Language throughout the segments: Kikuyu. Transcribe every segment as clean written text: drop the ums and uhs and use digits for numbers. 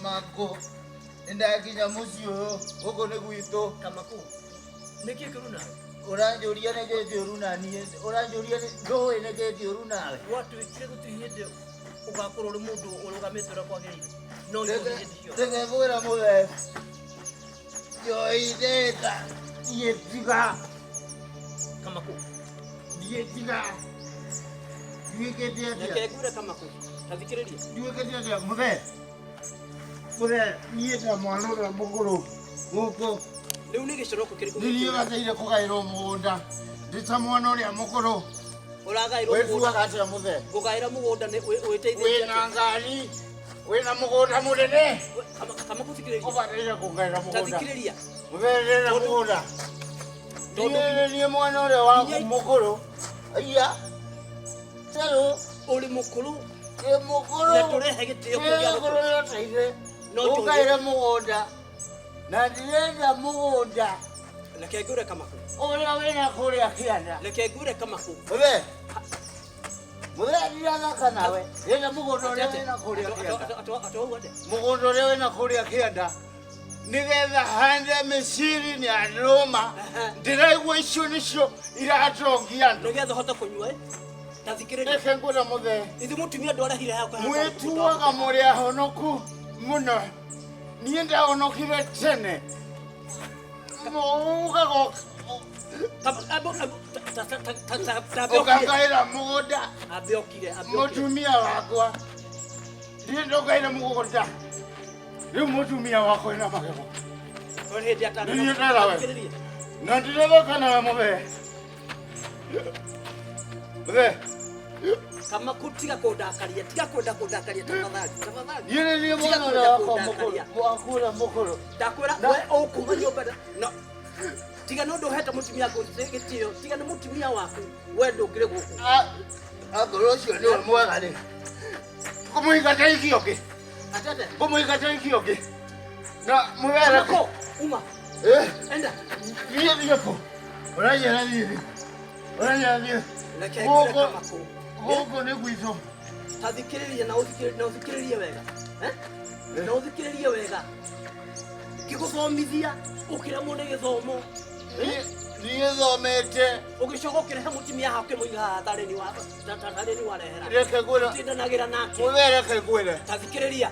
Kamakũ nĩndakinya mũciĩ ũyũ gũkũ nĩ gwitũ. Kamakũ nĩkĩ kĩũru nawe? Ũranjũria nĩkĩ kĩũru na niĩ ũranjũria ndũĩ nĩkĩ kĩũru nawe. Gwatuĩkire gũtirĩ hĩndĩ ũgakorwo ũrĩ mũndũ ũrũgamĩte ũrĩa kwagĩrĩire no njohi hĩndĩ ciothe. Reke ngwĩre mũthee njohi ndĩka niĩ tiga. Kamakũ Niĩ tiga nduĩkĩte atĩa? Reke ngwĩre Kamakũ ta thikĩrĩria. Nduĩkĩte atĩa mũthee? Mũthee niĩ ta mwana ũrĩa mũkũrũ gũkũ. Rĩu nĩ gĩconoko kĩrĩkũ Nĩ niĩ bataire kũgaĩrwo mũgũnda ndĩ ta mwana ũrĩa mũkũrũ. Ũragaĩrwo mũgũnda? Wĩtuaga atĩa mũthee? Ngũgaĩra mũgũnda nĩ wĩteithĩtie Wĩna ngari, wĩna mũgũnda mũnene. Kamakũ thikĩrĩria. Ũbataire kũngaĩra Ta mũgũnda. thikĩrĩria. Mũthee ndĩrenda mũgũnda. Niĩ nĩ niĩ mwana ũrĩa waku mũkũrũ. Aya. Tarũ. Ũrĩ mũkũrũ. Ndĩ mũkũrũ. Na tũrehe gĩtĩo Ndĩ kũrĩ mũkũrũ nĩũteithe. No njũrie. Ũngaĩre mũgũnda. Na ndirenda mũgũnda. Reke ngwĩre Kamakũ. Ũrĩa wĩna kũrĩa kĩanda. Reke ngwĩre Kamakũ. Mũthee. Mũthee ndirathaka nawe. Ndĩrenda mũgũnda ũrĩa wĩna kũrĩa kĩanda. Atwauga atĩa? Mũgũnda ũrĩa wĩna kũrĩa kĩanda. Nĩgetha hande mĩciri na ndũma. Ndĩraigua icio nĩcio iratongia andũ. Nĩgetha ũhote kũnyua ĩ. Ta thikĩrĩria. Reke ngwĩre mũthee. Ithuĩ mũtumia ndwarehire haha. Mwĩtuaga mũrĩ ahonoku mũno. Niĩ ndahonokire tene. Muugaga ũkangaĩra mũgũnda. Ambe okire. Mũtumia wakwa. Ndiĩ ndũngaĩre mũgũnda. Rĩu mũtumia wakwa ena magego. Nĩ niĩ ndera we. Na ndirathaka nawe mũthee. Mũthee. Kamaku tiga kũndakaria, tiga kwenda kũndakaria tafadhali, tafadhali. Niĩ nĩ niĩ Tiga mwana kwenda ũrĩa wakwa mũkũrũ. kũndakaria. Waku ũrĩa mũkũrũ. Ndakwĩra we ũkuma nyũmba no tiga nĩ ũndũ ũhete mũtumia waku gĩtĩo, tiga nĩ mũtumia waku we ndũngĩrĩ gũkũ. Akorwo ũcio nĩwe mwega rĩ. Ngũmũingata ikio kĩ? Atete. Ngũmũingata ikio kĩ? Na mũthee reke. Kamakũ, uma. Eh? Enda. Niĩ thiĩ kũ? Ũranjĩra thiĩ thiĩ. Ũranjĩra thiĩ. Reke ngwĩre Gũkũ Kamakũ. gũkũ nĩ gwitũ. Ta thikĩrĩria na ũthikĩrĩrie na ũthikĩrĩrie wega. Eh? Na ũthikĩrĩrie wega. Ngĩgũthomithia ũkĩremwo nĩ gĩthomo. Niĩ thomete. Ũgĩcoka ũkĩrehe mũtumia haha ũkĩmũiga haha tarĩ nĩ wa tarĩ nĩ warehera. Reke ngwĩre. Tindanagĩra nake. Mũthee reke ngwĩre. Ta thikĩrĩria.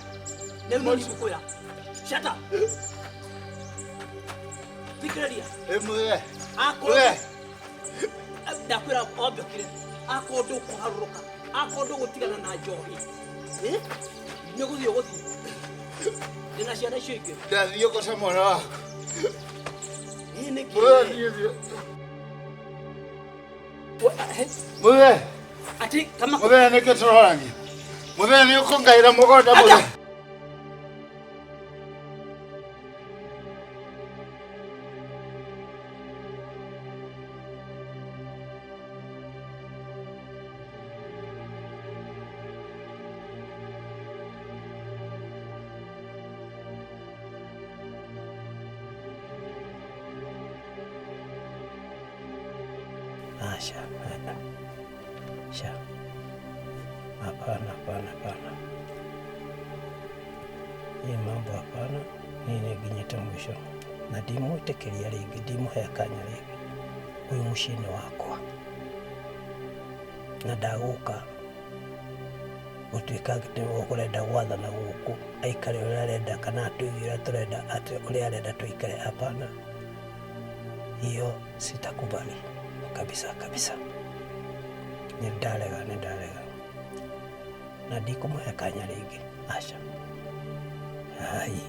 Rĩu niĩ ndigũkwĩra. Shut up. Thikĩrĩria. Ĩ mũthee. Akorwo Mũthee. ndakwĩra wambe ũkire. Akorwo ndũkũharũrũka. Akorwo ndũgũtigana na njohi. Eh? Nĩ ũgũthiĩ ũgũthiĩ. Ndĩna ciana icio ingĩ. Ndathiĩ ũkoce mwana waku. Niĩ nĩkĩ? Mũthee thiĩ thiĩ. Mũthee. Ati kama Mũthee nĩkĩ tũrorania? Mũthee nĩ ũkũngaĩra mũgũnda mũthee. Aca, aca, hapana, hapana, hapana, hii mambo hapana. Niĩ nĩ nginyĩte mũico na ndimwĩtĩkĩria rĩngĩ, ndimũhe kanya rĩngĩ. Ũyũ mũciĩ nĩ wakwa na ndagũka gũtuĩka atĩ nĩwe ũrenda gwathana gũkũ, aikare ũrĩa arenda kana atũige ũrĩa tũrenda, atĩ ũrĩa arenda tũikare, hapana. Hiyo sitakubali kabisa kabisa. Nĩ ndarega, nĩ ndarega na ndikũmũhe kanya rĩngĩ, aca. Ai.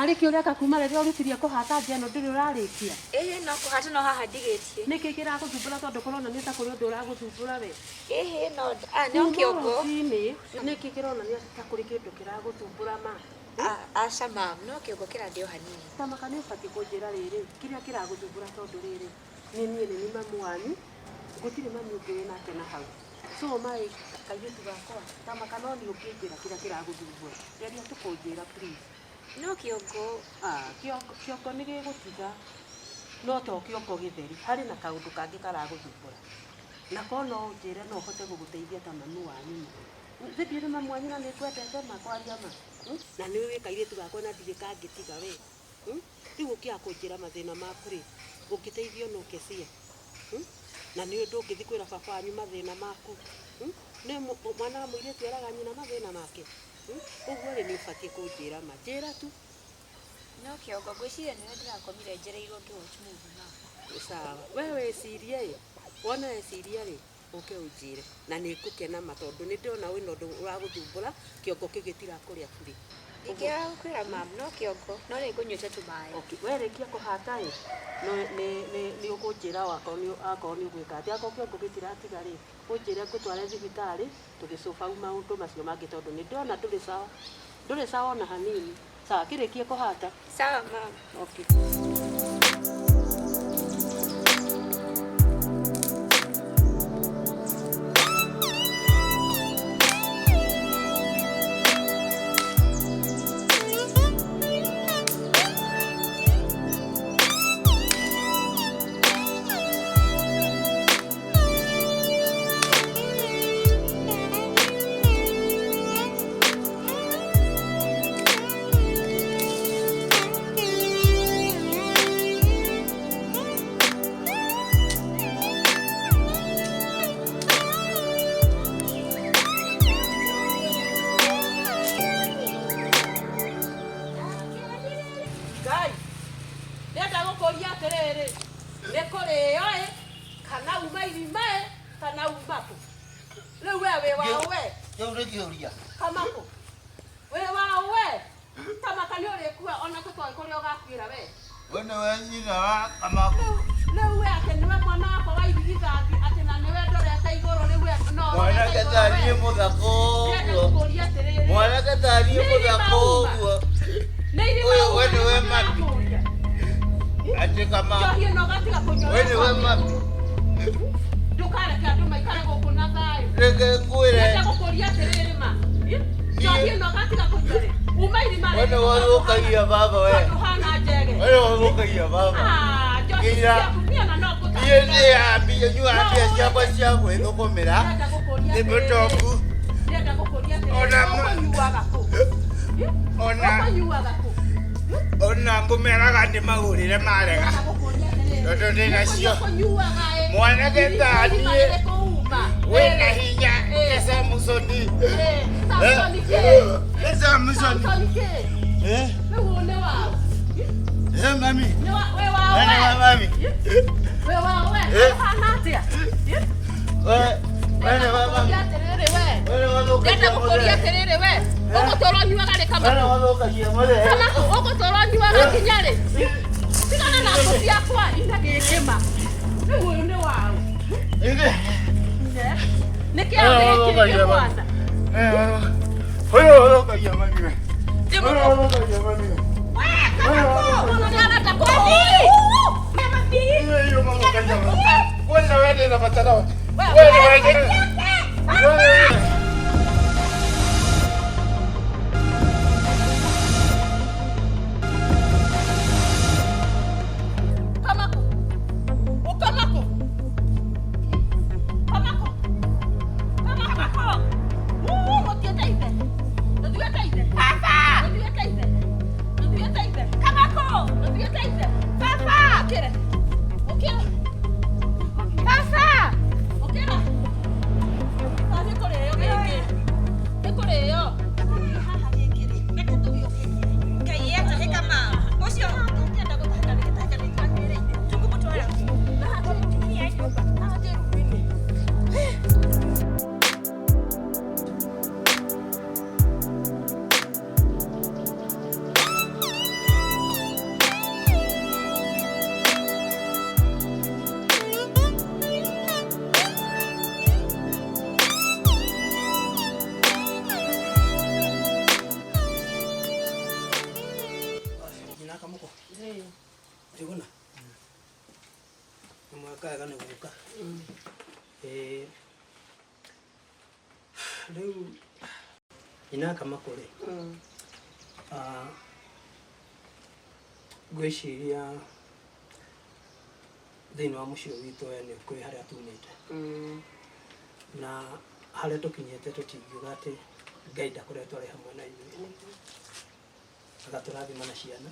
Tarĩ kĩ ũreka kuma rĩrĩa ũrutirie kũhata nja ĩno ndũrĩ ũrarĩkia? Ĩhĩ no kũhata no haha ndigĩtie. Nĩkĩ kĩragũthumbũra tondũ kũronania ta kũrĩ ũndũ ũragũthumbũra we? Ĩhĩ no no kĩongo. Rũcinĩ nĩkĩ kĩronania ta kũrĩ kĩndũ kĩragũthumbũra ma? Aca mam, no kĩongo kĩrandĩ o hanini. Tamaka nĩ ũbatiĩ kũnjĩra rĩrĩ kĩrĩa kĩragũthumbũra tondũ rĩrĩ nĩ niĩ nĩ niĩ mamu wanyu gũtirĩ mami ũngĩ wĩ nake na hau. So my kairĩtu gakwa tamaka no nĩ ũngĩnjĩra kĩrĩa kĩragũthumbũra. Geria tu kũnjĩra please. No kĩongo. Kĩongo nĩ gĩgũtiga no to kĩongo gĩtheri harĩ na kaũndũ kangĩ karagũthumbũra. Na korwo no ũnjĩre no hote gũgũteithia ta mamu wanyu. Thĩ nĩ mamu wanyu na nĩ ngwendete ma kwaria ma. Na nĩ ũĩ kairĩtu gakwa na ndirĩ kangĩtiga we. Rĩu ũkĩaga kũnjĩra mathĩna maku rĩ, ũngĩteithio no Kesia. Na nĩ ũĩ ndũngĩthiĩ kwĩra baba wanyu mathĩna maku. Nĩ mwana wa mũirĩtu eraga nyina mathĩna make. Ũguo rĩ nĩ ũbatiĩ kũnjĩra ma. Njĩra tu. No kĩongo ngwĩciria nĩwe ndĩrakomire njereirwo ngĩ watch movie ma. Sawa. We wĩcirie ĩ. Wona weciria rĩ, ũke ũnjĩre. Na nĩ ngũkena ma tondũ nĩ ndĩrona wĩna ũndũ ũragũthumbũra kĩongo kĩu gĩtirakũrĩa burĩ. Ndingĩaga gũkwĩra mam, no kĩongo no nĩ ngũnyuĩte tũmaĩ. Okay, werĩkia kũhata ĩ, nĩ ũkũnjĩra akorwo nĩ ũgwĩka atĩa. Akorwo kĩongo gĩtiratiga rĩ, ũnjĩre ngũtware thibitarĩ tũgĩcũbau maũndũ macio mangĩ tondũ nĩ ndĩrona ndũrĩ sawa. Ndũrĩ sawa ona hanini. Sawa, kĩrĩkie kũhata. Sawa mam. Okay. Ona ngũmeraga ndĩmagũrĩre marega tondũ ndĩnacio mwanake ta niĩ wĩna hinya nĩ Samsoni. Nĩ Samsoni. Mami. Mami. Ndĩrenda gũkũria atĩrĩrĩ we ũgũtũra ũnyuaga rĩ Kamaku ũgũtũra ũnyuaga nginya rĩ tigana na ngũ ciakwa ina gĩkĩma rĩu ũyũ nĩ waũ nĩkĩ gĩkĩ mwana Nĩ mweka wega nĩ gũka. Ĩĩ. Rĩu nyina Kamakũ rĩ, ngwĩciria thĩinĩ wa mũciĩ ũyũ witũ we nĩ kwĩ harĩa tumĩte na harĩa tũkinyĩte, tũtingiuga atĩ Ngai ndakoretwo arĩ hamwe na ithuĩ, agatũrathima na ciana.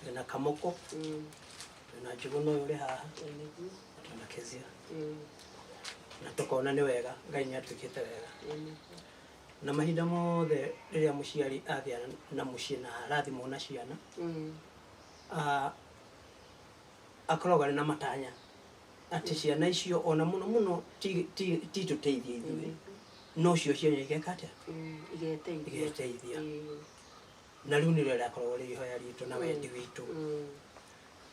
Twĩna Kamoko, twĩna Njũgũna ũyũ ũrĩ haha, na twĩna Kezia, na tũkona nĩ wega Ngai nĩ atuĩkĩte wega. Na mahinda mothe rĩrĩa mũciari agĩa na mũciĩ na arathimwo na ciana, akoragwo arĩ na matanya atĩ ciana icio ona mũno mũno ti tũteithie ithuĩ, no cio ciana igeka atĩa? Igeteithia. Igeteithia. Na rĩu nĩrĩo rĩakoragwo rĩ ihoya ritũ na wendi witũ,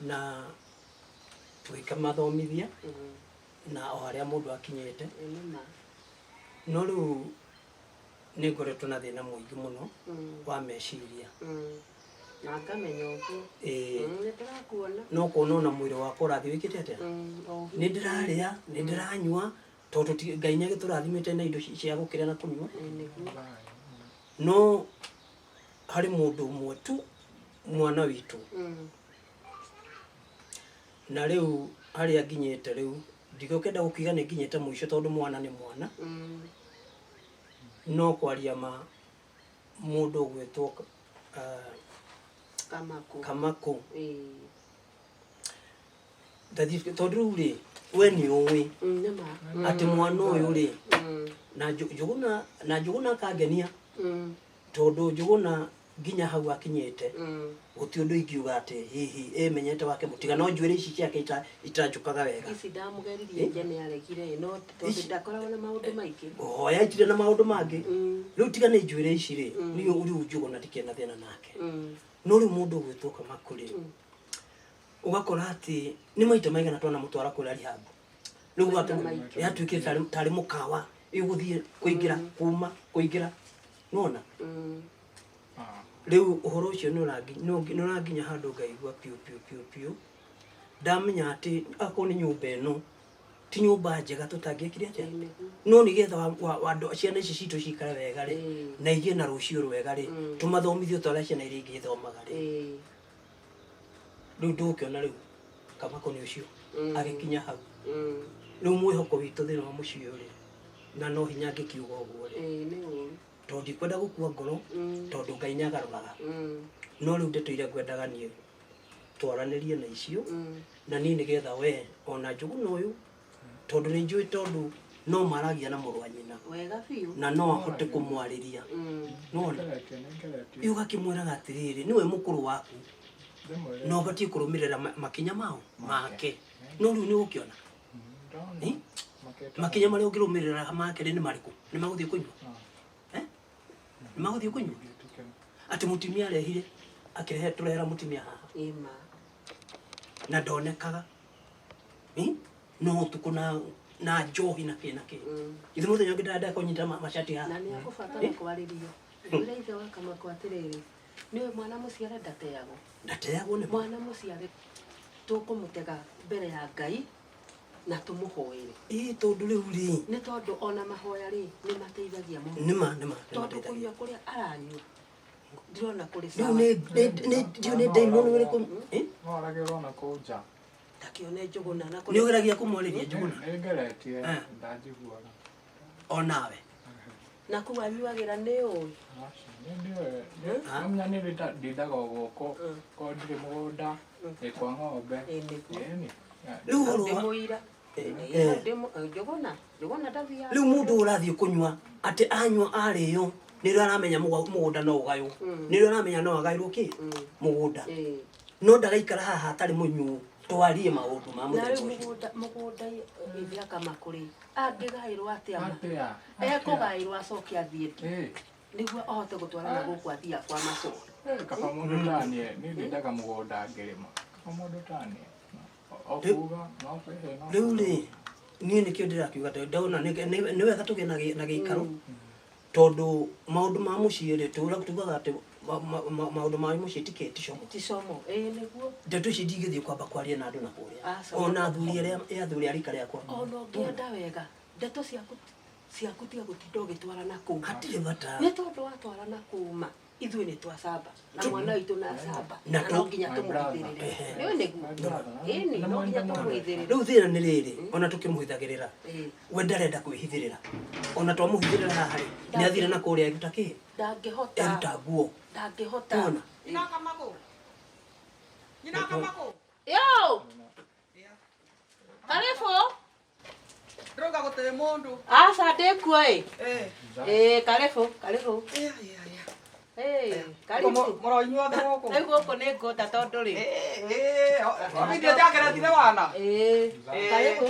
na tũgĩkamathomithia na o harĩa mũndũ akinyĩte. Nĩma. No rĩu nĩ ngoretwo na thĩna mũingĩ mũno wa meciria. Na ngamenya ũguo. Ĩĩ. Nĩ ndĩrakuona. No kuona ona mwĩrĩ wakwa ũrathiĩ wĩkĩte atĩa? Nĩ ndĩrarĩa, nĩ ndĩranyua, tondũ Ngai nĩ agĩtũrathimĩte na indo cia gũkĩrĩa na kũnyua. Nĩguo. No harĩ mũndũ ũmwe tu, mwana witũ, na rĩu harĩa nginyĩte rĩu ndigũkĩenda gũkiuga nĩ nginyĩte mũico, tondũ mwana nĩ mwana. No kwaria ma, mũndũ ũgwĩtwo Kamaku. Kamaku. Ĩĩ. Tondũ rĩu rĩ, we nĩ ũĩ Nĩma. atĩ mwana ũyũ rĩ, na Njũgũna, na Njũgũna akangenia, tondũ Njũgũna nginya hau akinyĩte, gũtirĩ ũndũ ingiuga atĩ hihi ĩmenyete wake mũtiga, no njuĩrĩ ici ciake itanjũkaga wega. Ici ndamũgeririe nja nĩ aregire, no tondũ ndakoragwo na maũndũ maingĩ. Hoya itirĩ na maũndũ mangĩ. Rĩu tiga nĩ njuĩrĩ ici rĩ, niĩ rĩu Njũgũna ndikĩrĩ na thĩna nake. No rĩu mũndũ ũgwĩtwo Kamaku rĩ, ũgakora atĩ nĩ maita maigana twanamũtwara kũrĩa rehab, rĩu Maita maingĩ. yatuĩkĩte tarĩ mũkawa ĩgũthiĩ kũingĩra kuma kũingĩra, nona rĩu ũhoro ũcio nĩ ũranginya handũ ngaigua piũ piũ piũ piũ, ndamenya atĩ akorwo nĩ nyũmba ĩno ti nyũmba njega tũtangĩekire atĩa, no nĩgetha andũ ciana ici citũ cikare wega rĩ, na igĩe na rũciũ rwega rĩ, tũmathomithie ta ũrĩa ciana iria ingĩ ithomaga rĩ. Rĩu ndũgũkĩona rĩu Kamako nĩ ũcio agĩkinya hau. Rĩu mwĩhoko witũ thĩinĩ wa mũciĩ ũyũ rĩ, na no hinya ngĩkiuga ũguo rĩ, Nĩ ũru. Tondũ ndikwenda gũkua ngoro, tondũ Ngai nĩ agarũraga. No rĩu ndeto iria ngwendaga niĩ twaranĩrie na icio, na niĩ nĩgetha we ona Njũgũna ũyũ, tondũ nĩ njũĩ, tondũ no maragia na mũrũ wa nyina. Wega biũ. Na no ahote kũmwarĩria, nona ĩ ũgakĩmwĩraga atĩrĩrĩ, nĩwe mũkũrũ waku na ũbatiĩ kũrũmĩrĩra makinya mao make. No rĩu nĩ ũgũkĩona, Eh? Makinya marĩa ũngĩrũmĩrĩra make rĩ, nĩ marĩkũ? Nĩ magũthiĩ kũnyua? Eh? Nĩ magũthiĩ kũnyua atĩ mũtumia arehire, akĩrehe, tũrehera mũtumia haha. Ĩma. Na ndonekaga. Eh? No ũtukũ na njohi na kĩ na kĩ. Ithe mũthenya ũngĩ ndenda kũnyita macati haha. Na nĩ akũbatara kwarĩrio. Wĩra ithe wa Kamako atĩrĩrĩ, nĩwe mwana mũciare ndateagwo. Ndateagwo nĩ mwana mũciare, tũkũmũtega mbere ya Ngai na tũmũhoere. Ĩ, tondũ rĩu rĩ, nĩ tondũ ona mahoya rĩ, nĩ mateithagia mũno. Nĩma. Tondũ kũnyua kũrĩa aranyua ndirona kũrĩ Rĩu sawa. Nĩ ndiũ nĩ ndaimono ĩrĩkũ? Eh? No aragĩrwo na kũu nja. Takĩone Njũgũna na Nĩ ũgeragia kũmwarĩria, Njũgũna? Nĩ ngeretie. Eh. Ndanjiguaga. Onawe. Na kũu anyuagĩra nĩ ũĩ? Acio nĩ ndiũĩ, nĩ ndindaga o gũkũ, korwo ndirĩ mũgũnda nĩ kwa ng'ombe. Ĩ, nĩguo. Ĩni. Rĩu ũhoro Ndĩ mũira. Eh. Njũgũna ndathiaga. Rĩu mũndũ ũrathiĩ kũnyua atĩ anyua arĩo, nĩrĩo aramenya mũgũnda no ũgaywo, nĩrĩo aramenya no agaĩrwo kĩ mũgũnda, no ndagaikara haha atarĩ mũnyuo twarie maũndũ ma Na mũthemba rĩu ũcio. Mũgũnda ithe akamakũrĩ angĩgaĩrwo atĩa ma? Atĩa? Ekũgaĩrwo acoke athiĩ ndi Ĩ. nĩguo ahote gũtwarana gũkũ athiaga kwa macũa. Eh, kaba mũndũ tanie niĩ ndindaga mũgũnda ngĩrĩma, kaba mũndũ tanie o kuga no kwĩhe no. Rĩu rĩ, niĩ nĩkĩo ndĩrakiuga atĩ ndona nĩ wega tũgĩe na gĩikaro, tondũ maũndũ ma mũciĩ rĩ, tugaga atĩ Maũndũ ma mũciĩ ti como. Ti como, ĩĩ nĩguo. Ndeto ici ndingĩthiĩ kwamba kwaria na andũ na kũrĩa. Ona athuri arĩa athuri a rika rĩakwa. Ona ũngĩenda wega, ndeto ciaku tiga gũtinda ũgĩtwara na kũu. Hatirĩ bata. Nĩ tondũ watwara na kũu ma, ithuĩ nĩ twacamba na mwana witũ na acamba na no nginya tũmũhithĩrĩre. Nĩũĩ nĩguo? Ĩni, no nginya tũmũhithĩrĩre. Rĩu thĩna nĩ rĩrĩ, ona tũkĩmũhithagĩrĩra, we ndarenda kwĩhithĩrĩra. Ona twamũhithĩrĩra haha rĩ, nĩ athire na kũrĩa eruta kĩ? Ndangĩhota. Eruta nguo. Ndangĩhota. Wona? Nyina Kamakũ. Nyina Kamakũ. Yo! Karibu. Ndĩrauga gũtirĩ mũndũ. Aca ndĩkuo ĩ. Ĩ karibu, karibu. Ĩ karibu. Mũroinyuothe gũkũ. Rĩu gũkũ nĩ ngũta tondũ rĩ. Ĩ njakeretire wana. Ĩ karibu.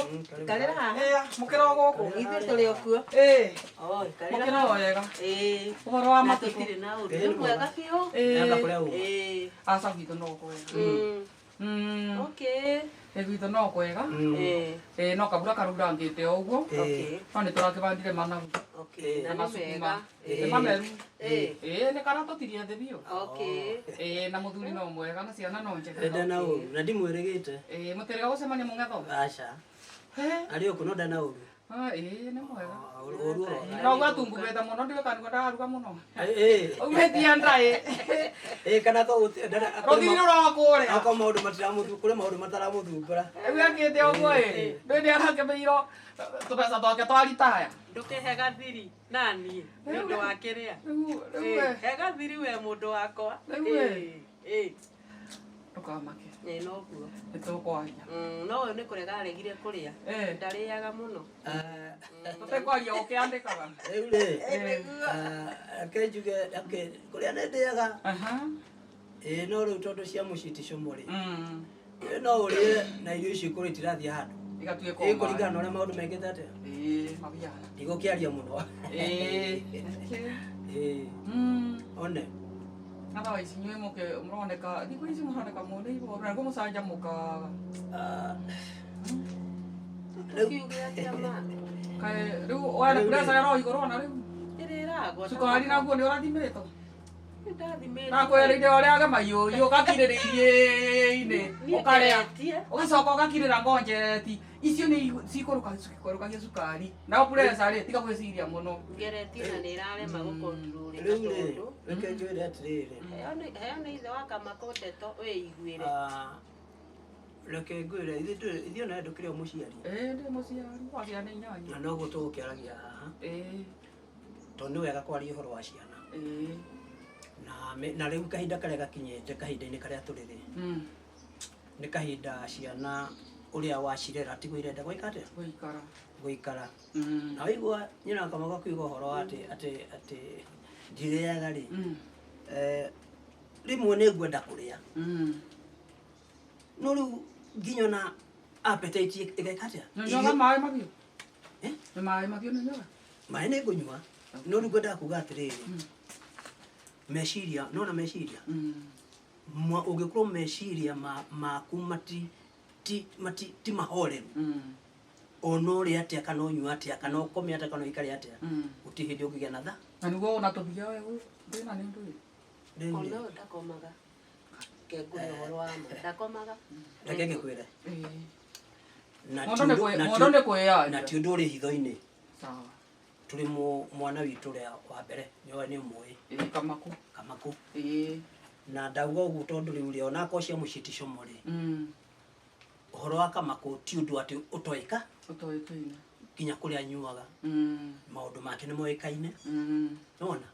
Karĩra haha. Mũkĩra o gũkũ. Ithuĩ tũrĩ o kuo. Ĩ. Oi, karĩra. Mũkĩra o wega. Ĩ. Ũhoro wa matukũ. Tũtirĩ na ũndũ. Nĩ mwega biũ. Ĩ. Aca gwitũ no kwega. Okay. Gwitũ no kwega. Ĩ no kabura karurangĩte o ũguo. No nĩ tũrakĩbandire managu. Na nĩ mega. Nĩ mameru. Ĩ nĩ karatũtirie thĩ biũ. Okay. Ĩ na mũthuri no mwega na ciana no njega. Ndana ũru, na ndimwĩrĩgĩte. Ĩ mũtirĩga gũcemania mũng'etho. Aca. Arĩ o kũ no ndana ũru. Ĩ nĩ mwega. Ũru oro. No gwatungumĩte mũno ndiũĩ kana nĩguo ndararuga mũno. Ĩ. Aumĩtie ndaĩ. Ĩ kana ko Rũthiri rũrokũrĩa. Akorwo maũndũ matiramũthu, kũrĩ maũndũ mataramũthumbũra. Rĩu ekĩte ũguo ĩ. Ndũĩ nĩ arakĩmĩirwo tũbeca twake twa ritaya. Ndũkĩhe gathiri na niĩ nĩ ũndũ wa kĩrĩa. Rĩu He gathiri we mũndũ wakwa. Rĩu ĩ. Ĩ. Ndũkamake. Ĩ noguo. Nĩ tũkwaria. No ũyũ nĩ kũrega aregire kũrĩa. Ndarĩaga mũno. Tũtekwaria ũkĩandĩkaga. Rĩu rĩ, reke njuge kũrĩa nĩ ndĩaga. Ĩ no rĩu tondũ cia mũciĩ ti como rĩ. No ũrĩe na irio icio ikorwo itirathiĩ handũ. Igatuĩka Ĩ kũringana na ũrĩa maũndũ mekĩte atĩa. Ĩ mathiaga. Ndigũkĩaria mũno. Ĩ. Ĩ. One. Na thaa ici inyuĩ mũke mũroneka thikũ ici mũroneka mũrĩ iboru na nĩguo mũcanjamũkaga. Tũkiuge atĩa ma? Kaĩ rĩu wena pressure ĩro igũrũ ona rĩu? Ĩrĩ ĩragwa. Cukari naguo nĩ ũrathimĩtwo? Nĩndathimĩtwo. Nakwĩrĩire ũrĩage maiyũyũ ũgakirĩrĩirie-inĩ ũkarĩa ũgacoka ũgakirĩra ngonjeti icio nĩ cikũrũkagia cukari nayo pressure rĩ tiga gwĩciria mũno. Ngeretie na nĩ ĩrarema gũkontrolĩka Rĩu rĩ, tondũ. reke njwĩre atĩrĩrĩ. Heo nĩ ithe wa Kamakũ ndeto wĩiguĩre. Reke ngwĩre ithuĩ ona ndũkĩrĩ o mũciari. Ĩ ndĩ mũciari wa ciana inyanya. Na noguo tũgũkĩaragia haha. Ĩ. Tondũ nĩ wega kwaria ũhoro wa ciana. Ĩ. Na rĩu kahinda karĩa gakinyĩte kahinda-inĩ karĩa tũrĩ rĩ. Nĩ kahinda ciana ũrĩa wacirera tiguo irenda gwĩka atĩa? Gũikara. Gũikara. Na waigua nyina Kamau akiuga ũhoro wa atĩ ndirĩaga rĩ. Rĩmwe nĩ ngwenda kũrĩa. No rĩu nginya ona appetite ĩgeka atĩa? Nyuaga maĩ mahiũ? Nĩ maĩ mahiũ nyuaga? Maĩ nĩ ngũnyua. No rĩu ngwendaga kuga atĩrĩrĩ. Meciria, nona meciria. Ũngĩkorwo meciria maku ti mahoreru. Ona ũrĩe atĩa kana ũnyue atĩa kana ũkome atĩa kana ũikare atĩa. Gũtirĩ hĩndĩ ũngĩgĩa na tha. Na nĩguo ona tũbia thĩna nĩ ndũĩ. Ona ũyũ ndakomaga. Reke ngwĩre ũhoro wa ma. Ndakomaga. Reke ngĩkwĩre. Mũndũ nĩ kwĩyaria. Na ti ũndũ ũrĩ hitho-inĩ. Sawa. Tũrĩ mwana witũ ũrĩa wa mbere nĩ ũmũĩ. Ĩ Kamakũ. Kamakũ. Ĩ. Na ndauga ũguo tondũ rĩu rĩ ona akorwo cia mũciĩ ti como rĩ. Ũhoro wa Kamakũ ti ũndũ atĩ ũtoĩka. Ũtoĩkaine. Nginya kũrĩa anyuaga. Maũndũ make nĩ moĩkaine. Nĩwona?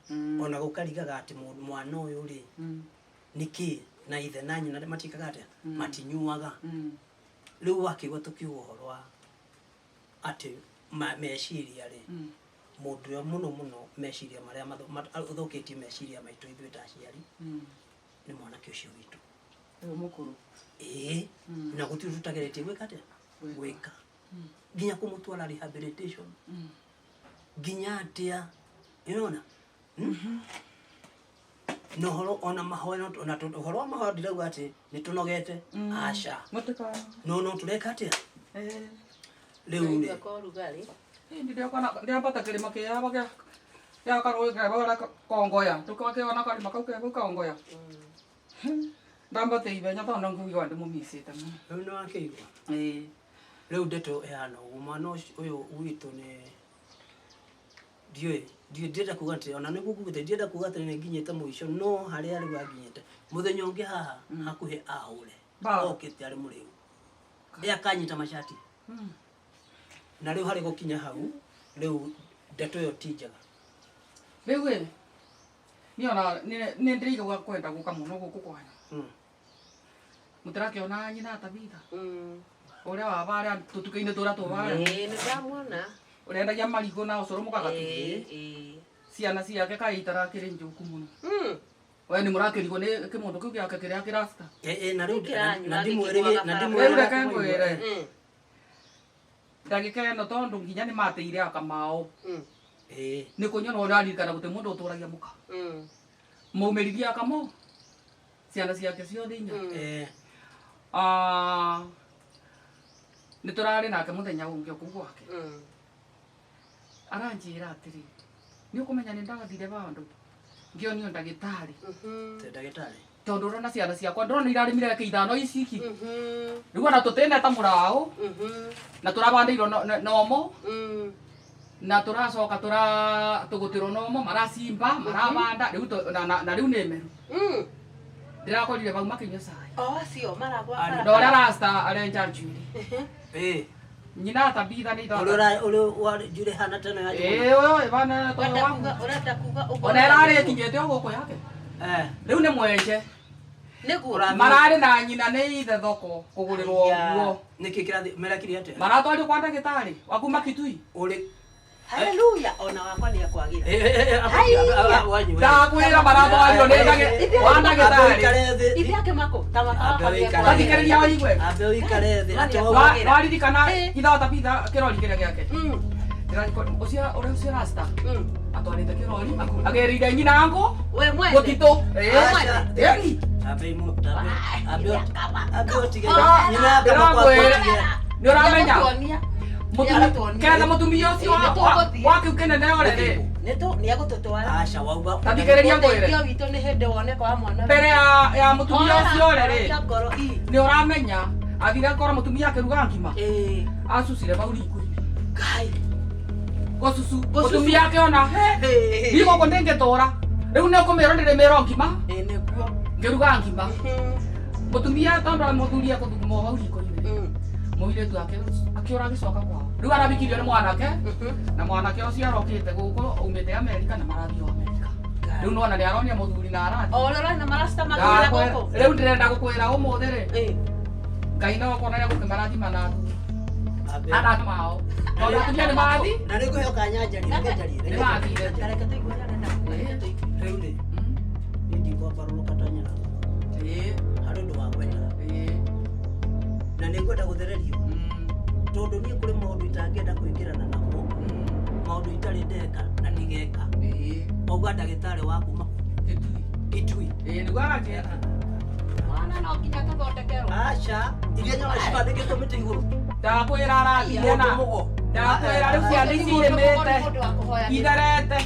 Ona gũkarigaga atĩ mwana ũyũ rĩ nĩkĩ na ithe na nyina matikaga atĩa? Matinyuaga. Rĩu wakĩigua tũkiuga ũhoro wa atĩ meciria rĩ. Mũndũ ũrĩa mũno mũno meciria marĩa ũthũkĩtie meciria maitũ ithuĩ ta aciari nĩ mwanake ũcio witũ. Ũyũ mũkũrũ. Ĩĩ. Na gũtirĩ tũtageretie gwĩka atĩa? Gwĩka. Nginya kũmũtwara rehabilitation. Nginya atĩa? Nĩũrona? Na ũhoro ona mahoya ona ũhoro wa mahoya ndirauga atĩ nĩ tũnogete. Aca. No no tũreka atĩa? Rĩu rĩ. Ndĩrambata kĩrĩma kĩawa gĩa Ya karũĩ kebora kongoya tũkakeona karima kau kebau kaongoya ndambate ithenya tondũ nguigua ndĩmũmicĩte mũno. Rĩu nĩ wakĩigua? Ĩĩ. Rĩu ndeto ĩhana ũguo, mwana ũyũ witũ nĩ ndiũĩ, ndienda kuga atĩ ona nĩguo ngugĩte, ndienda kuga atĩ nĩ nginyĩte mũico, no harĩa rĩu anginyĩte mũthenya ũngĩ haha hakuhĩ ahũre okĩte arĩ mũrĩu ĩ akanyita macati na rĩu harĩ gũkinya hau rĩu ndeto ĩyo ti njega. Rĩu ĩ niĩ ona nĩ ndĩraigua kwenda gũka mũno gũkũ kwanyu. Mũtĩrakĩona nyina Tabitha ũrĩa wa barĩa tũtuka-inĩ tũrĩa tũbarĩa? Ĩĩ nĩ ndamwona. Ũrendagia marigũ na ũcũrũ mũkagatuithia. Ciana ciake kaĩ itarakĩrĩ njũku mũno. We nĩ mũrakĩrigwo nĩ kĩmũndũ kĩu gĩake kĩrĩa kĩracita? Ĩĩ na rĩu na ndimwĩre reke ngwĩre ndagĩka ĩno tondũ nginya nĩ mateire aka mao. Nĩ kũnyua na ũraririkana gũtirĩ mũndũ ũtũragia mũka. Maumĩririe aka mo ciana ciake ciothe inya. Nĩ tũrarĩ nake mũthenya ũngĩ kũu gwake. Aranjĩra atĩrĩ, nĩ ũkũmenya nĩ ndathire bandũ ngĩonio ndagĩtarĩ. Ndagĩtarĩ? Tondũ ũrona ciana ciakwa ndĩrona irarĩmire eka ithano iciki. Rĩu ona tũtĩneta mũraũ na tũrabandĩirwo nomo na tũracoka tũgũtĩrwo nomo maracimba marabanda rĩu na rĩu nĩ meru. Ndĩrakorire bau makĩnyua cai. O acio maragwa bara. Na ũrĩa rasta arenja njuĩrĩ. Ĩĩ. Nyina Tabitha nĩ ithoka. Ũrĩa wa njuĩrĩ hana teno ya Ĩĩ ũyũ ĩbana toyo waku. Ũrenda kuga ũguo. Ona ĩrarĩ ĩkinyĩte o gũkũ yake. Rĩu nĩ mwenje. Nĩguo. Mararĩ na nyina nĩ ithe thoko kũgũrĩrwo nguo. Nĩkĩ kĩrathiĩ merakire atĩa? Maratwarirwo kwa ndagĩtarĩ wa kuma Kitui. Ũrĩ Haleluya ona wakwa nĩ akwagĩra. Ndakwĩra maratwarirwo nĩ wa ndagĩtarĩ. Ithe ake mako ta wakwa. Tathikĩrĩria ũigue. Ambe ũikare thĩ. Waririkana ithe wa Tabitha kĩrori kĩrĩa gĩake. Ũcio ũrĩa ũcio rasta atwarĩte kĩrori agerĩire nyina ngũ We mwene. mũtitũ. Ambe ũtige nyina Nĩ ũramenya ketha mũtumia ũcio wa kĩu kĩnene ore rĩ nĩ egũtũtwara. Aca wauga. Tathikĩrĩria ngwĩre. Ũteithio witũ nĩ hĩndĩ woneka wa mwana. Mbere ya mũtumia ũcio ore rĩ nĩ ũramenya athire akora mũtumia akĩruga ngima acucire bau riko-inĩ. Ngai. Gũcucu mũtumia akĩona he niĩ gũkũ ndĩngĩtũra rĩu nĩ ũkũmĩrwo ndĩrĩmĩrwo ngima nĩguo ngĩruga ngima mũtumia tondũ mũthuri ekũthuguma bau riko-inĩ mũirĩtu akĩũra agĩcoka kwao rĩu arabikirio nĩ mwanake na mwanake ũcio arokĩte gũkũ aumĩte Amerika na marathiĩ o Amerika rĩu nĩwona nĩ aronia mũthuri na arathi o ũrĩa ũrona maracita makĩra gũkũ rĩu ndĩrenda gũkwĩra ũmũthĩ rĩ Ngai no akorwo nĩ egũkĩmarathima na athuri anake mao tondũ atumia nĩ mathi na nĩ ngũheo kanya njarie reke njarie nĩ mathire reke tũigue ũrĩa arenda kuga reke tũigue rĩu rĩ niĩ ndikwambarũrũka ta nyina harĩ ũndũ wa gwetha na nĩ ngwenda gũthererio tondũ niĩ kũrĩ maũndũ itangĩenda kũingĩrana namo maũndũ itarĩ ndeka na ndigeka wauga ndagĩtarĩ wa kuma Kitui nĩguo aranjĩra mwana no nginya tũthondekerwo aca iria nyona cibandĩkĩtwo mĩtĩ igũrũ ndakwĩra arathire na ndakwĩra rĩu ciana ici irĩmĩte itherete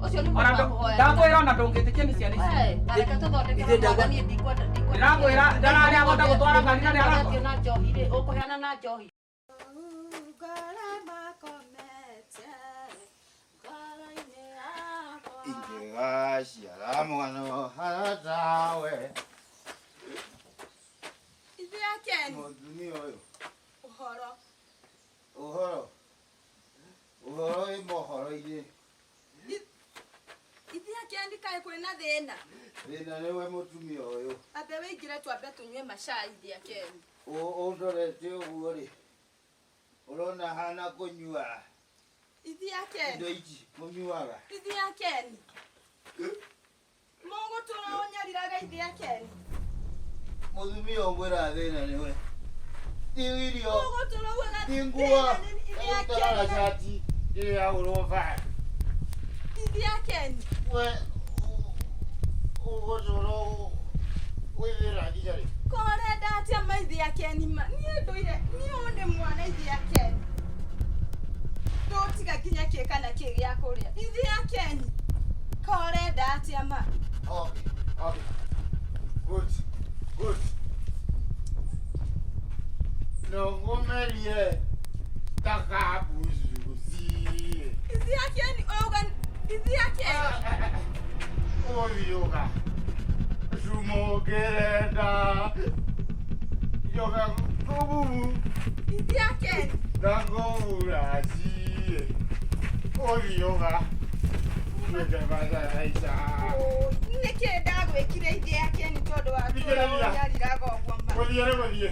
ũcio nĩ mũndũ wa kũhoya ndakwĩra ona ndũngĩtĩkia nĩ ciana ici reke tũthondekerwo mwana niĩ ndikwenda ndĩrakwĩra ndararĩ agota gũtwara ngari na nĩ arakora na njohi rĩ ũkũheana na njohi. Ingĩgaciara mwana ũhana tawe. Ithe ake Mũtumia ũyũ. Ũhoro. Ũhoro. Ũhoro wĩ mohoro-inĩ. Ithe ake ndikae kwĩna thĩna. Thĩna nĩwe mũtumia ũyũ. Ambe wĩingĩre twambe tũnyue macai ithe ake. Ũndorete ũguo rĩ ũrona hana kũnyua. Ithe ake. Indo ici mũnyuaga. Ithe ake. Mũgũtũra ũnyariraga ithe ake. Mũtumia ũngwĩra thĩna nĩwe. Ti irio. Mũgũtũra ugaga Ti nguo. Ũtarora cati ĩrĩa yagũrwo bara. Ithe ake. We ũgũtũra wĩthĩra nginya rĩ? Ko ũrenda atĩa ma ithe ake ma niĩ ndũire niĩ ũyũ nĩ mwana ithe ake. Ndũtiga nginya kĩ kana Kĩ gĩa kũrĩa ithe Akeni korenda atĩa ma. Okay, okay. Good, good. Nongomelie takabuzuzi. Ithe Akeni ũyũ ithe Akeni. Oyoga. Sumogerenda. Yoga kubu. Ithe Akeni. Nangomurazi. Oyoga. Nĩkĩ ndagwĩkire ithe Akeni tondũ wa tũranyariraga ũguo ma. Gũthiĩ nĩ gũthiĩ.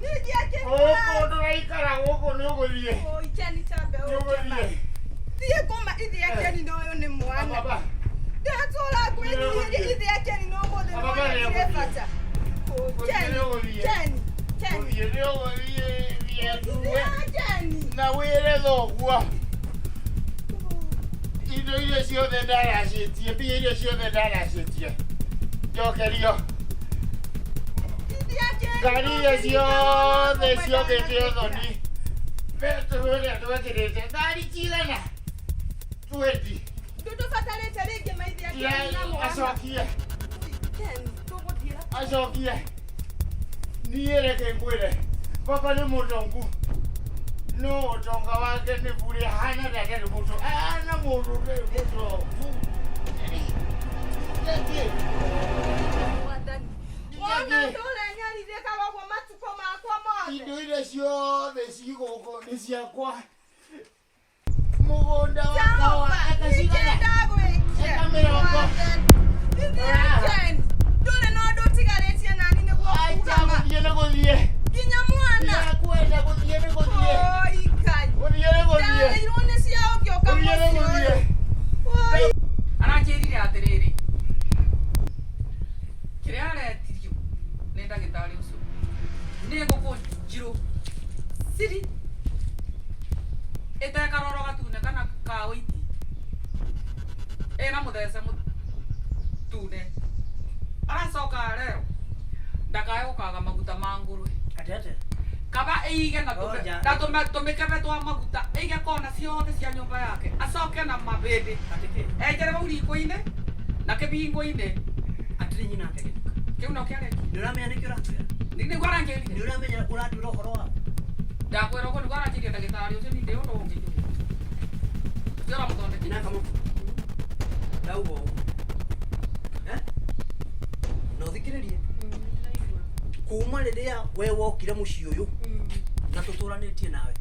Nĩ Akeni. Gũkũ ndũraikara gũkũ nĩ ũgũthiĩ. Oi Keni tambe ũke ma. Thiĩ kũma ithe Akeni na ũyũ nĩ mwana. Ndatũra ngwĩnyihirie ithe Akeni na ũmũthĩ nĩ wonekire bata. Keni, Keni, Keni. Gũthiĩ nĩ ũgũthiĩ Ithe Akeni. Na wĩre thoguo. Indo iria ciothe ndaracĩtie, mbia iria ciothe ndaracĩtie. Njokerio. Ngari iria ciothe ciokĩte ũthoni. Tũrĩa twekĩrĩte ngari cigana? 20. Ndũtũbatarĩte rĩngĩ maithe Akeni na mwana. Acokie. Keni, tũgũthiĩra. Acokie. Niĩ reke ngwĩre. Baba nĩ mũtongu. No ũtonga wake nĩ bure hana ndarĩ mũndũ. Ana mũndũ ũtarĩ mũtongu. Mwathani. Wona ndũrenyarirĩkaga ũguo matukũ makwa mothe. Indo iria ciothe ci gũkũ nĩ ciakwa. Mũgũnda wakwa eka cigana? Eka mĩrongo. Ithe Akeni. Ndũrĩ na ũndũ ũtigarĩtie nani nĩguo kuuga ma. Gũthiĩ nĩ gũthiĩ. Nginya mwana. Ndirakwenda gũthiĩ nĩ gũthiĩ. Oi Ngai. Gũthiĩ nĩ gũthiĩ. Ndarĩirwo nĩ cia ũngĩũka Gũthiĩ nĩ mũciĩ gũthiĩ. ũyũ. Oi. Aranjĩrire atĩrĩrĩ kĩrĩa aretirio nĩ ndagĩtarĩ ũcio nĩ ngũkũ njirũ ciri ĩtekaroro gatune kana ka ũiti ĩna mũthece mũtune aracoka arerwo ndakae gũkaga maguta ma ngũrwe kaba ĩige na tũmĩkebe twa maguta ĩige kona ciothe cia nyũmba yake acoke na mabĩndĩ enjere vau riko-inĩ na kĩbingo-inĩ Atĩrĩ nyina akagĩtuka. kĩu no kĩareki Nĩ ũramenya nĩkĩ ũratwĩra? Nĩguo aranjĩrire. Nĩ ũramenya ũratwĩra ũhoro wa Ndakwĩra ũguo nĩguo aranjĩrire ndagĩtarĩ ũcio nĩ ndĩ ũndũ ũngĩ njũĩ. Ũcio ũramũthondekire. Nyina Kamau. Ndauga ũguo. Eh? Na ũthikĩrĩrie. Kuma rĩrĩa we wokire mũciĩ ũyũ na tũtũranĩtie nawe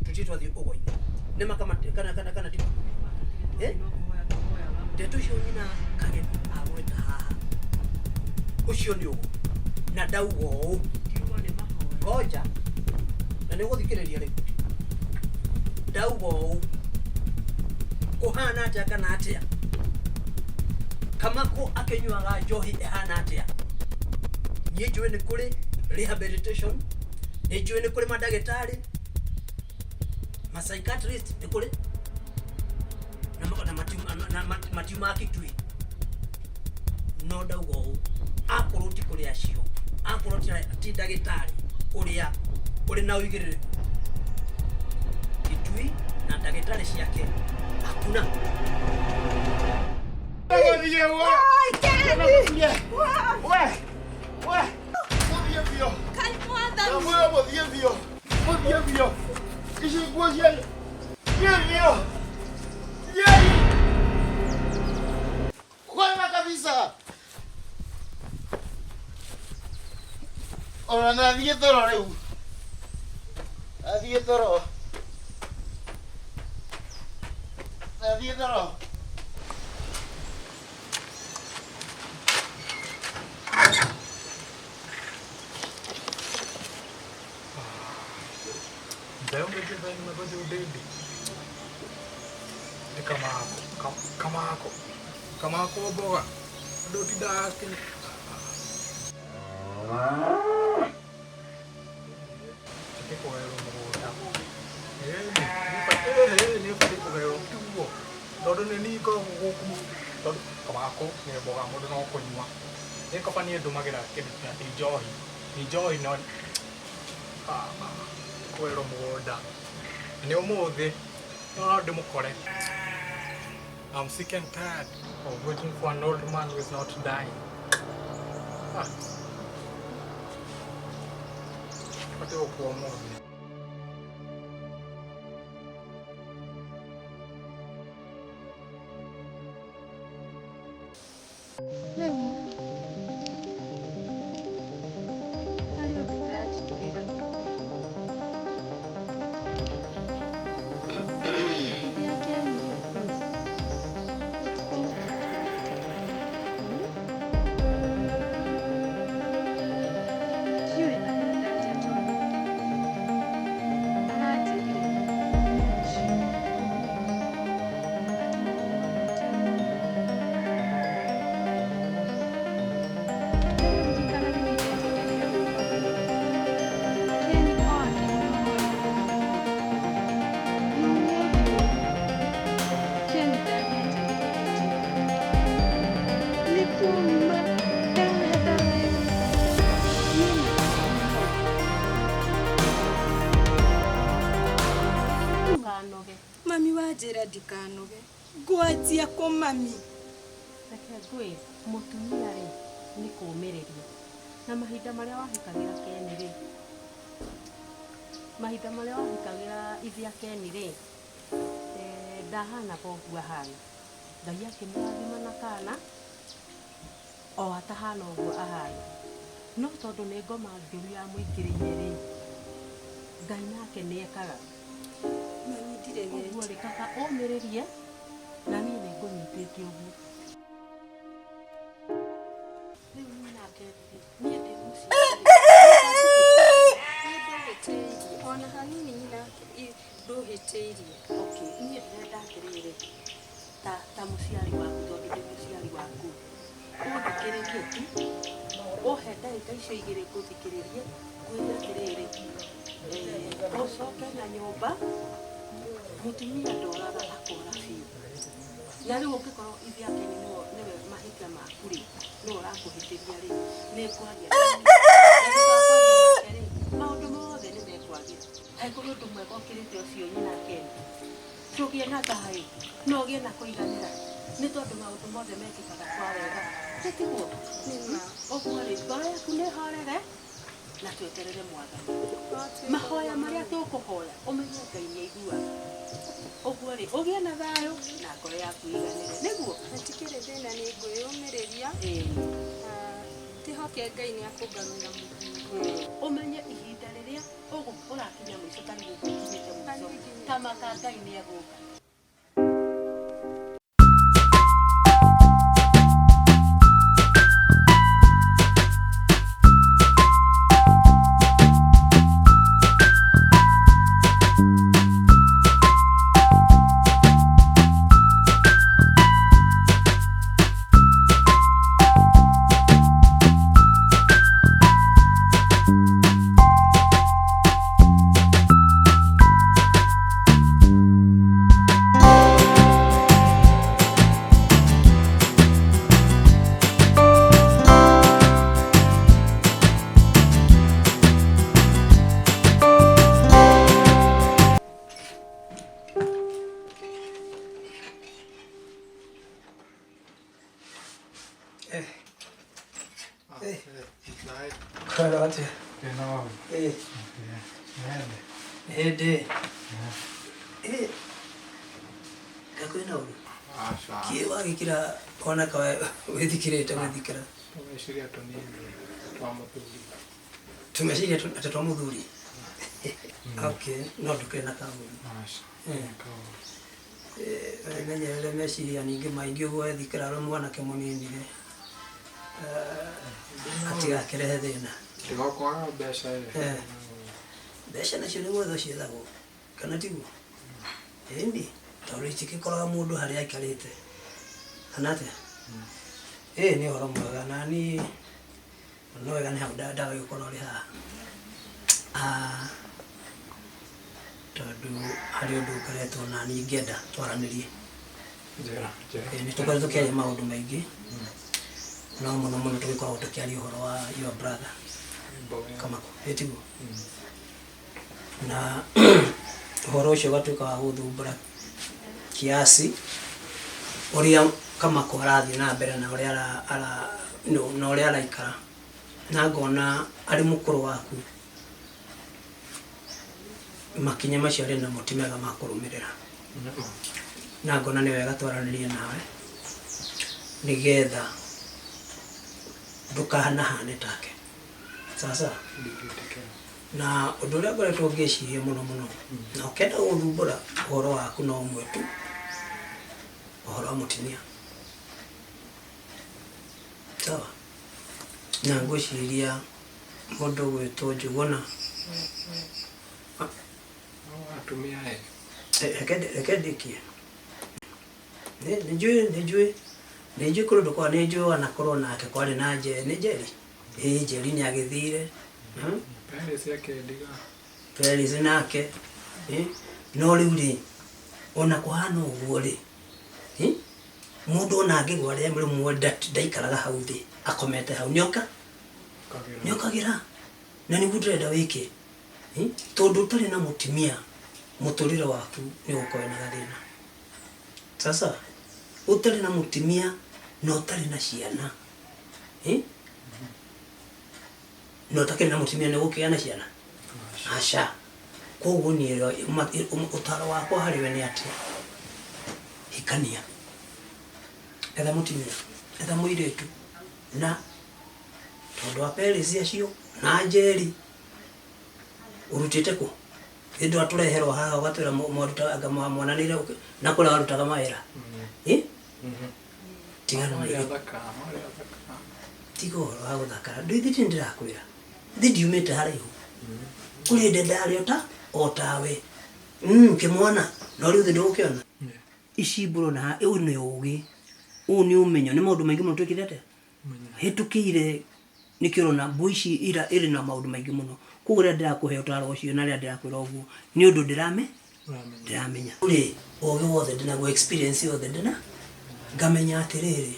tũtirĩ twathiĩ ũgwa-inĩ nĩ ma kana kana kana ti Eh? Ndeto icio nyina Kageni agweta haha ũcio nĩ ũguo na ndauga ũũ ngoja na nĩ ũgũthikĩrĩria rĩu ndauga ũũ kũhana atĩa kana atĩa Kamako akĩnyuaga njohi ĩhana atĩa niĩ njũĩ nĩ kũrĩ rehabilitation nĩ njũĩ nĩ kũrĩ mandagĩtarĩ ma psychiatrist nĩ kũrĩ na matiumaga Kitui no ndauga ũũ akorwo ti kũrĩ acio akorwo ti ndagĩtarĩ ũrĩa ũrĩ na ũigĩrĩrĩku Kitui na ndagĩtarĩ ciake hakuna. Gũthiĩ we. Oi Keni. We. We. Gũthiĩ biũ. Kai mwathani. Ndamwĩra mũthiĩ biũ. Mũthiĩ biũ. Ici nguo cianyu. Thiĩ biũ. Thiĩi. Kwema kabisa. Ona nathiĩ toro rĩu. Nathiĩ toro. Nathiĩ toro. Nĩ Kamako Kamako Kamako mboga andũ tindaga kinya batiĩ kũgaĩrwo mũgũnda nĩ batiĩ kũgaĩrwo tiguo tondũ nĩ niĩ ngoragwo gũkũ tondũ Kamako nĩ mboga mũndũ no kũnyua nĩ kaba niĩ ndũmagĩra kĩndũ na ti njohi ti njohi no kũgaĩrwo mũgũnda nĩ ũmũthĩ No ndĩmũkore. I'm sick and tired of waiting for an old man who is not dying. Ah. Batiĩ gũkua ũmũthĩ. Ndũkanoge. Mami wanjĩra ndikanoge. Ngwanjia kũ mami? Reke ngwĩre, mũtumia rĩ nĩ kũũmĩrĩria. Na mahinda marĩa wahikagĩra Ken rĩ, mahinda marĩa wahikagĩra ithia Ken rĩ, ndahanaga ũguo ahana. Ngai akĩmũrathima na kana o atahana ũguo ahana. No tondũ nĩ ngoma njũru yamũingĩrĩire rĩ, Ngai nake nĩ ekaga. Mami ndiregete. Ũguo rĩ, kaba ũmĩrĩrie na niĩ nĩ ngũnyitĩte ũguo. Rĩu niĩ nake rĩ, niĩ ndĩ mũciĩ. Ndũhĩtĩirie. Ona hanini nyina ndũhĩtĩirie. Okay, niĩ ndĩrenda atĩrĩrĩ, ta mũciari waku tondũ ndĩ mũciari waku, ũthikĩrĩrie tu, ũhe ndagĩka icio igĩrĩ ngũthikĩrĩrie, ngwĩre atĩrĩrĩ, ũcoke na nyũmba, mũtumia ndoraga akora biũ. Na rĩu ũngĩkorwo ithe ake nĩwe mahĩtia maku rĩ, nĩwe ũrakũhĩtĩria rĩ, nĩ ngwaria nake. Na thutha wa kwaria nake rĩ, maũndũ mothe nĩ mekwagĩra. Kaĩ kũrĩ ũndũ mwega ũkĩrĩte ũcio nyina Ken? Tũgĩe na thayũ, na ũgĩe na kũiganĩra, nĩ tondũ maũndũ mothe mekĩkaga kwa wega. Nĩ tiguo? Ũguo rĩ, ngoro yaku nĩ ĩhorere, na tweterere Mwathani. Mahoya marĩa tũkũhoya, ũmenye Ngai nĩ aiguaga. Ũguo rĩ, ũgĩe na thayũ na ngoro yaku ĩiganĩre. Nĩguo? Hatikĩrĩ thĩna nĩ ngwĩyũmĩrĩria. Na ndĩhoke Ngai nĩ akũngarũra mũthuri. Ũmenye ihinda rĩrĩa ũrakinya mũico ta rĩu ũkinyĩte mũico, ta maka Ngai nĩ egũka. Hĩndĩ kakwĩna ũru kĩ wagĩkĩra ona ka wĩthikĩrĩte gwĩthikĩra Tũmeciria tũnini twa mũthuri. Tũmeciria atĩ twa mũthuri. Okay, no ndũkĩrĩ na kaũru. Menyerere meciria ningĩ maingĩ ũguo wethikĩra ũrĩ mwanake mũnini rĩ, atigakĩrehe thĩna. Tiga kwaga mbeca ĩ. Mbeca nacio nĩ gwetha ciethagwo kana tiguo? Ĩni, tondũ itigĩkoraga mũndũ harĩa aikarĩte kana atĩa? Ĩĩ nĩ ũhoro mwega na niĩ no wega nĩ hau ndagagĩkorwo ũrĩ haha. Tondũ harĩ ũndũ ũkoretwo na niĩ ingĩenda twaranĩrie. Nĩ tũkoretwo tũkĩaria maũndũ maingĩ no mũno mũno tũgĩkoragwo tũkĩaria ũhoro wa your brother Kamako, ĩ tiguo? Na ũhoro ũcio ũgatuĩka wa gũthumbũra Kiasi ũrĩa Kamako arathiĩ na mbere na ũrĩa ara no, na ũrĩa araikara na ngona arĩ mũkũrũ waku makinya macio arĩ namo ti mega ma kũrũmĩrĩra na ngona nĩ wega twaranĩrie nawe nĩgetha ndũkanahane take sasa na ũndũ ũrĩa ngoretwo ngĩciria mũno mũno na ũkenda gũthumbũra ũhoro waku no ũmwe tu ũhoro wa mũtumia sawa na ngwĩciria mũndũ ũgwĩtwo Njũgũna. Atumia ĩ. Reke ndĩkie. Nĩ njũĩ kũrĩ kwa nĩ njũĩ wanakorwo nake kwarĩ na nĩ Njeri. Ĩĩ Njeri nĩ agĩthire. Paris akĩndiga. Paris nake. No rĩu rĩ ona kũhana ũguo rĩ mũndũ ona angĩgwa rĩmwe ndaikaraga hau thĩ akomete hau nĩoka nĩokagĩra na nĩguo ndĩrenda wĩke tondũ ũtarĩ na mũtumia mũtũrĩre waku nĩ ũgũkorwo na gathĩna. Sasa ũtarĩ na mũtumia na ũtarĩ na ciana na ũtakĩrĩ na mũtumia nĩ ũgũkĩgĩa na ciana aca. Koguo niĩ ũtaro wakwa harĩ we nĩ atĩ hikania, etha mũtumia, etha mũirĩtu na tondũ wa Paris acio na Njeri ũrutĩte kũ hĩndĩ watũreherwo haha ũgatwĩra mwarutaga mwananĩire na kũrĩa warutaga mawĩra. Tigana na tiga ũhoro wa gũthakara ndũithi ti ndĩrakwĩra thi ndiumĩte haraihu kũrĩ hĩndĩ ndarĩ o tawe kĩmwana no rĩu thĩ ndũgũkĩona ici mbũrũ na ũyũ nĩ ũgĩ ũyũ nĩ ũmenyo nĩ maũndũ maingĩ mũno twĩkĩte atĩa hĩtũkĩire nĩkĩo ũrona mbũ ici ira ĩrĩ na maũndũ maingĩ mũno. Koguo rĩrĩa ndĩrakũhe ũtaro ũcio na rĩrĩa ndĩrakwĩra ũguo nĩ ũndũ ndĩramenya rĩ ũgĩ wothe ndĩnaguo experience yothe ndĩna ngamenya atĩrĩrĩ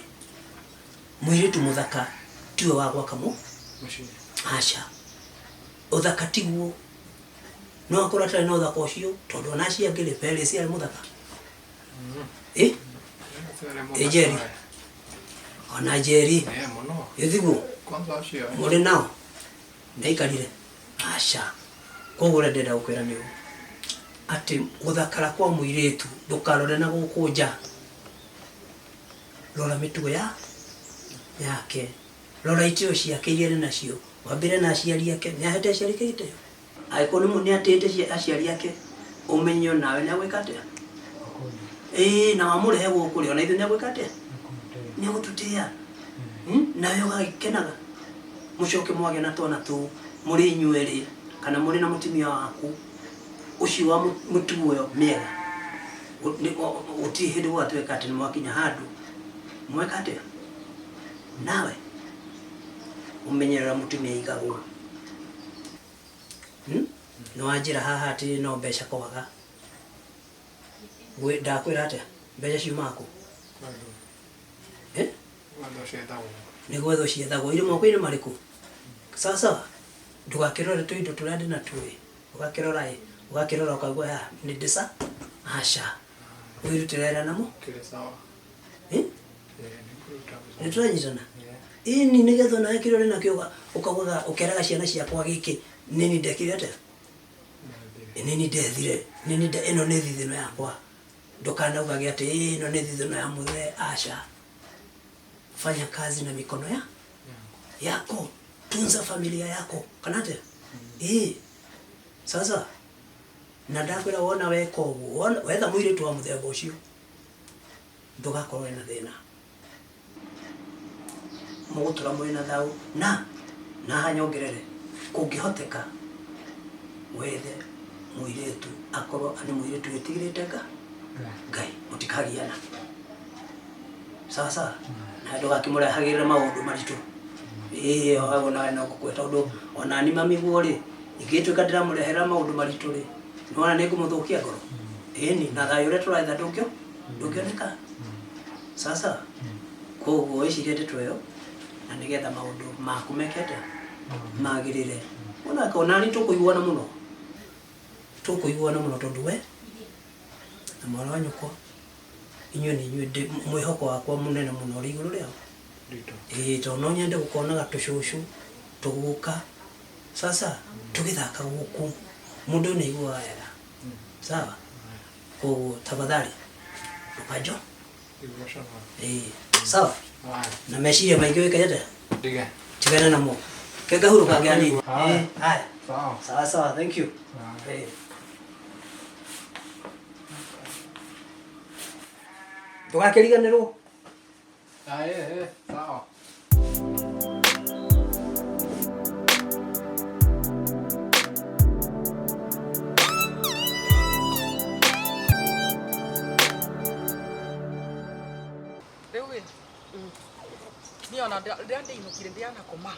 mũirĩtu mũthaka tiwe wa gwaka mũciĩ aca ũthaka tiguo no akorwo atarĩ na ũthaka ũcio tondũ ona acio angĩ rĩ Paris arĩ mũthaka ĩ Njeri ona Njeri ĩthiguo mũrĩ nao ndaikarire aca. Koguo ũrĩa ndĩrenda gũkwĩra nĩ ũũ atĩ gũthakara kwa mũirĩtu ndũkarore na gũkũ nja, rora mĩtugo yake, rora itĩo ciake iria arĩ nacio, wambĩre na aciari ake nĩ ahete aciari ake gĩtĩo angĩkorwo nĩ atĩĩte aciari ake ũmenye nawe nĩ agwĩka atĩa ĩĩ na wamũrehe gũkũ rĩ ona ithuĩ nĩ agwĩka atĩa nĩ agũtũtĩa nawe ũgagĩkenaga mũcoke mwagĩa na twana tũu mũrĩ inyuerĩ kana mũrĩ na mũtumia waku ũcio wa mũtugo ũyũ mĩega gũtirĩ hĩndĩ gũgatuĩka atĩ nĩ mwakinya handũ mweka atĩa nawe ũmenyerera mũtumia aigagwo nĩ wanjĩra haha atĩ no mbeca kwaga ndakwĩra atĩa mbeca ciumaga kũ nĩ gwethwo ciethagwo irĩ moko-inĩ marĩkũ sasa ndũgakĩrore tũindo tũrĩa ndĩ natuo ĩ ũgakĩrora ĩ ũgakĩrora ũkaigua nĩ ndĩca aca wĩrutĩre wĩra namo nĩ tũranyitana ĩni nĩgetha onawe kĩrĩa ũrĩ nakĩo ũkaugaga ũkeraga ciana ciakwa gĩkĩ nĩni ndekire atĩa nĩni ndethire nĩni ĩno nĩ thithino yakwa ndũkanaugage atĩ ĩno nĩ thithino ya mũthee aca. Fanya kazi na mikono yako, tunza familia yako kana atĩa sasa na ndakwĩra wona weka ũguo wetha mũirĩtu wa mũthemba ũcio ndũgakorwo wĩna thĩna mũgũtũra mwĩ na thayũ na haha nyongerere kũngĩhoteka wethe mũirĩtu akorwo nĩ mũirĩtu wĩtigĩrĩte Ngai mũtikagiana sawa sawa na ndũgakĩmũrehagĩrĩra maũndũ maritũ ĩĩ hau nawe no ngũkwĩra tondũ ona ni mami guo rĩ ingĩtuĩka ndĩramũrehera maũndũ maritũ rĩ nĩwona nĩ ngũmũthũkia ngoro ĩni na thayũ ũrĩa tũretha ndũngĩoneka sasa koguo wĩcirie ndeto ĩyo na nĩgetha maũndũ maku meke atĩa magĩrĩre onani tũkũiguana mũno tondũ we na mwana wa nyũkwa Inyuĩ nĩ inyuĩ mwĩhoko wakwa mũnene mũno ũrĩ igũrũ rĩao. Ĩĩ, tondũ no nyende gũkonaga tũcũcũ tũguka sasa tũgĩthaka gũkũ, mũndũ nĩ aiguaga wega. Sawa, koguo tafadhali ndũkanjo. Ĩĩ, sawa, na meciria maingĩ wĩke atĩa? Ndige. Tigana namo, ke ngahurũka hanini. Haya. Ĩĩ, haya. Sawa. Sawa sawa, thank you. Ĩĩ. Ndũgakĩriganĩrwo. Haya, sawa. Rĩu ĩ, niĩ ona rĩrĩa ndĩinũkire ndĩanakoma,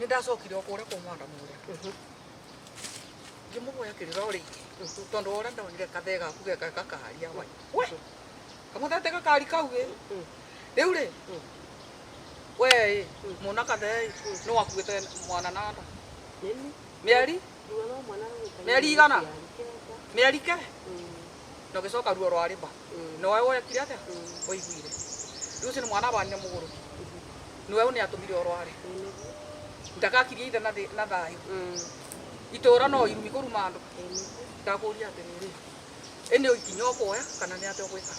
nĩ ndacokire o kũrĩa kwa mwandamu ũrĩa, ngĩmũhoya kĩrĩra o rĩngĩ, tondũ wa ũrĩa ndonire kathee gaku geka gakaria wai we kamũthete gakari kau ĩ. Rĩu rĩ, we ĩ mũna kathee ĩ, nĩ wakuĩte mwana na nda mĩeri mĩeri igana mĩeri ke na ũgĩcoka ruo rwa rĩba nowe wekire atĩa waiguire. Rĩu ũcio nĩ mwana abanire mũgũrũki, nĩwe nĩ atũmire ũrware, ndagakirie ithe na thayũ itũra no irumi kũruma andũ. Ndakũria atĩrĩrĩ, ĩ nĩ ikinya ũkuoya kana nĩ atĩa ũgwĩka?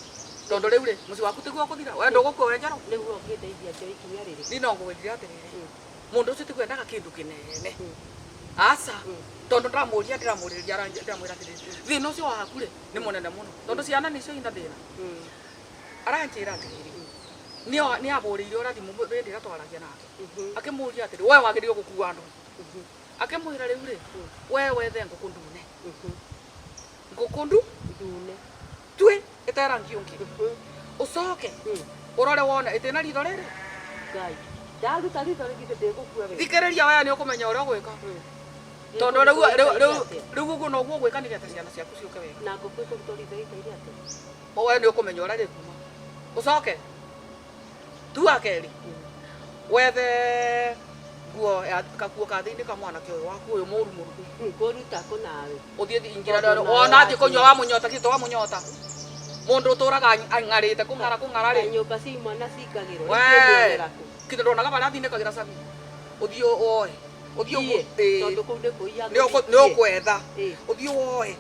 Tondũ rĩu rĩ, mũciĩ waku tiguo ũkũthira, we ndũgũkua we njerũ. Nĩguo ũngĩndeithia njoe ikinya rĩrĩ. Niĩ no ngũgwĩrire atĩrĩrĩ, mũndũ ũcio tiguo endaga kĩndũ kĩnene, aca, tondũ ndĩramũria ndĩramũrĩrĩria ndĩramwĩra atĩrĩrĩ, thĩna ũcio waku rĩ nĩ mũnene mũno, tondũ ciana nĩcio ina thĩna. Aranjĩra atĩrĩrĩ, nĩ abũrĩire ũrĩa thimũ hĩndĩ ĩrĩa twaragia nake, akĩmũria atĩrĩ, we wagĩrĩirwo gũkua andũ, akĩmwĩra rĩu rĩ, we wethe ngũkũ ndune, ngũkũ ndune twi ĩte rangi ũngĩ, ũcoke ũrore wone ĩtĩ na ritho rĩrĩ. Ngai, ndaruta ritho rĩgithĩ ndĩgũkua wega. Thikĩrĩria, we nĩ ũkũmenya ũrĩa ũgwĩka, tondũ rĩu rĩu rĩu rĩu ũguo noguo ũgwĩka nĩgetha ciana ciaku ciũke wega. Na ngũkũ ĩkũrutwo ritho ĩikaire atĩa? We nĩ ũkũmenya ũrĩa rĩkuma. Ũcoke tu wa kerĩ wethe nguo ya kakuo ka thĩinĩ ka mwanake ũyũ waku ũyũ mũru mũru. Ngũruta kũ nawe? Ũthiĩ ingĩra wona athiĩ kũnyua wa mũnyota kĩto wa mũnyota, mũndũ ũtũraga ang'arĩte kũng'ara kũng'ara rĩ. Nyũmba cia imwana cingagĩrwo. We kĩndũ ndonaga barĩa athindĩkagĩra cabi, ũthiĩ woe, ũthiĩ ũguo, tondũ kũu nĩ kũiya. Nĩ ũkwetha, ũthiĩ woe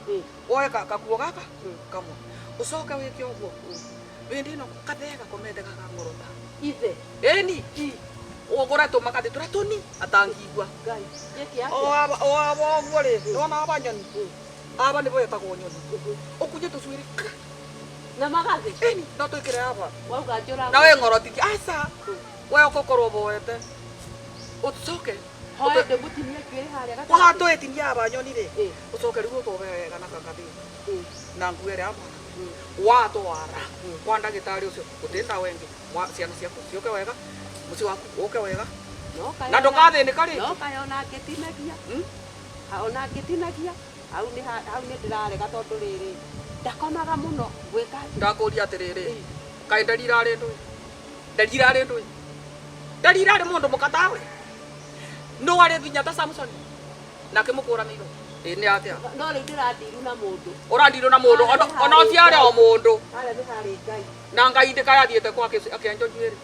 woe kakuo gaka kamwe, ũcoke wĩke ũguo hĩndĩ ĩno kathee gakomete gakang'orota. Ithe. Ĩni ũgũre tũmakathĩ tũrĩa tũni atangigua o aba ũguo rĩ, nĩwona aba nyoni aba nĩbo etagwo nyoni, ũkunye tũcuĩrĩ na magathĩ. Ĩni no twĩkĩre aba. Wauga njũra. Na we ng'orotithia, aca, we ũgũkorwo boete ũcoke Hoe ndĩmũtinie njuĩrĩ harĩa gatagatĩ. Waha twĩtinia aba nyoni rĩ, ũcoke rĩu ũtũbe wega na kagathĩ na nguo ĩrĩa ya mwana watwara kwa ndagĩtarĩ ũcio, gũtirĩ ndawa ĩngĩ, ciana ciaku ciũke wega, mũciĩ waku ũke wega na ndũkathĩnĩka rĩngĩ. No kaĩ ona ngĩtinagia, ona ngĩtinagia hau nĩ hau nĩ ndĩrarega, tondũ rĩrĩ ndakomaga mũno, ngwĩka atĩa? Ndakũria atĩrĩrĩ, kaĩ ndarira arĩ ndũĩ, ndarira arĩ ndũĩ, ndarira arĩ mũndũ mũkatawe no arĩ nginya ta Samson nake mũkũranĩirwo ĩ nĩ atĩa? No rĩu ndĩrandiru na mũndũ. Ũrandirwo na mũndũ ona ũcio arĩ o mũndũ. Harĩa nĩ harĩ Ngai. Na Ngai ndĩkayathiĩte kwake akĩenjwo njuĩrĩ.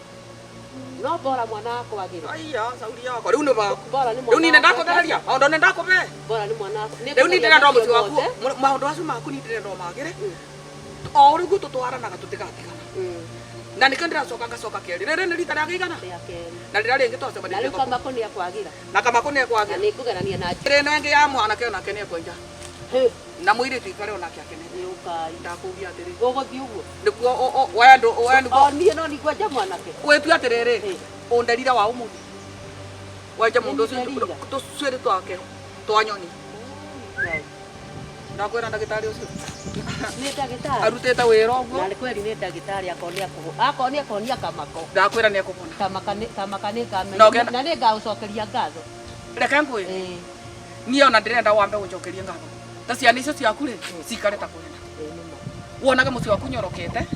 No bora mwana wakwa agĩre. Aiya, sauri yakwa rĩu nĩ baku. Bora nĩ Rĩu mwana niĩ wakwa. nĩndakũthereria maũndũ, nĩndakũbe. Bora nĩ mwana wakwa. Rĩu niĩ ndĩrenda o mũciĩ waku, maũndũ acio maku niĩ ndĩrenda o magĩre o ũrĩa guo tũtwaranaga, tũtigatigana, na nĩkĩo ndĩracoka ngacoka kerĩ, rĩrĩ nĩ rita rĩa kĩigana na rĩrĩa rĩngĩ Na twacemanirie. rĩu kamako nĩ akwagĩra. Na kamako nĩ ekwagĩra. Na nĩ ngũgerania na Ĩrĩ ĩno ĩngĩ ya mwanake onake nĩ ekwenja na mũirĩtu ikare onake akenete. Nĩ ũkai. Ndakũria atĩrĩ, Gũgũthiĩ ũguo. Nĩguo we ndũ we nĩguo. O niĩ no ningwenja mwanake. Wĩtue atĩrĩrĩ, ũnderira wa ũmũthĩ wenje mũndũ ũcio tũcuĩrĩ twake twa nyoni. Ndakwĩra ndagĩtarĩ ũcio Nĩ ndagĩtarĩ. arutĩte wĩra ũguo. Na nĩ kweri nĩ ndagĩtarĩ, akorwo nĩ akũhũ. Akorwo nĩ akonia kamako. Ndakwĩra nĩ ekũhona. Kamaka nĩ kamaka nĩ Na ũngĩenda- ngamenya. Na nĩ ngaũcokeria ngatho. Reke ngwĩre, niĩ ona ndĩrenda wambe ũnjokerie ngatho ta ciana icio ciaku rĩ cikare ta kwenda wonage mũciĩ waku nyorokete.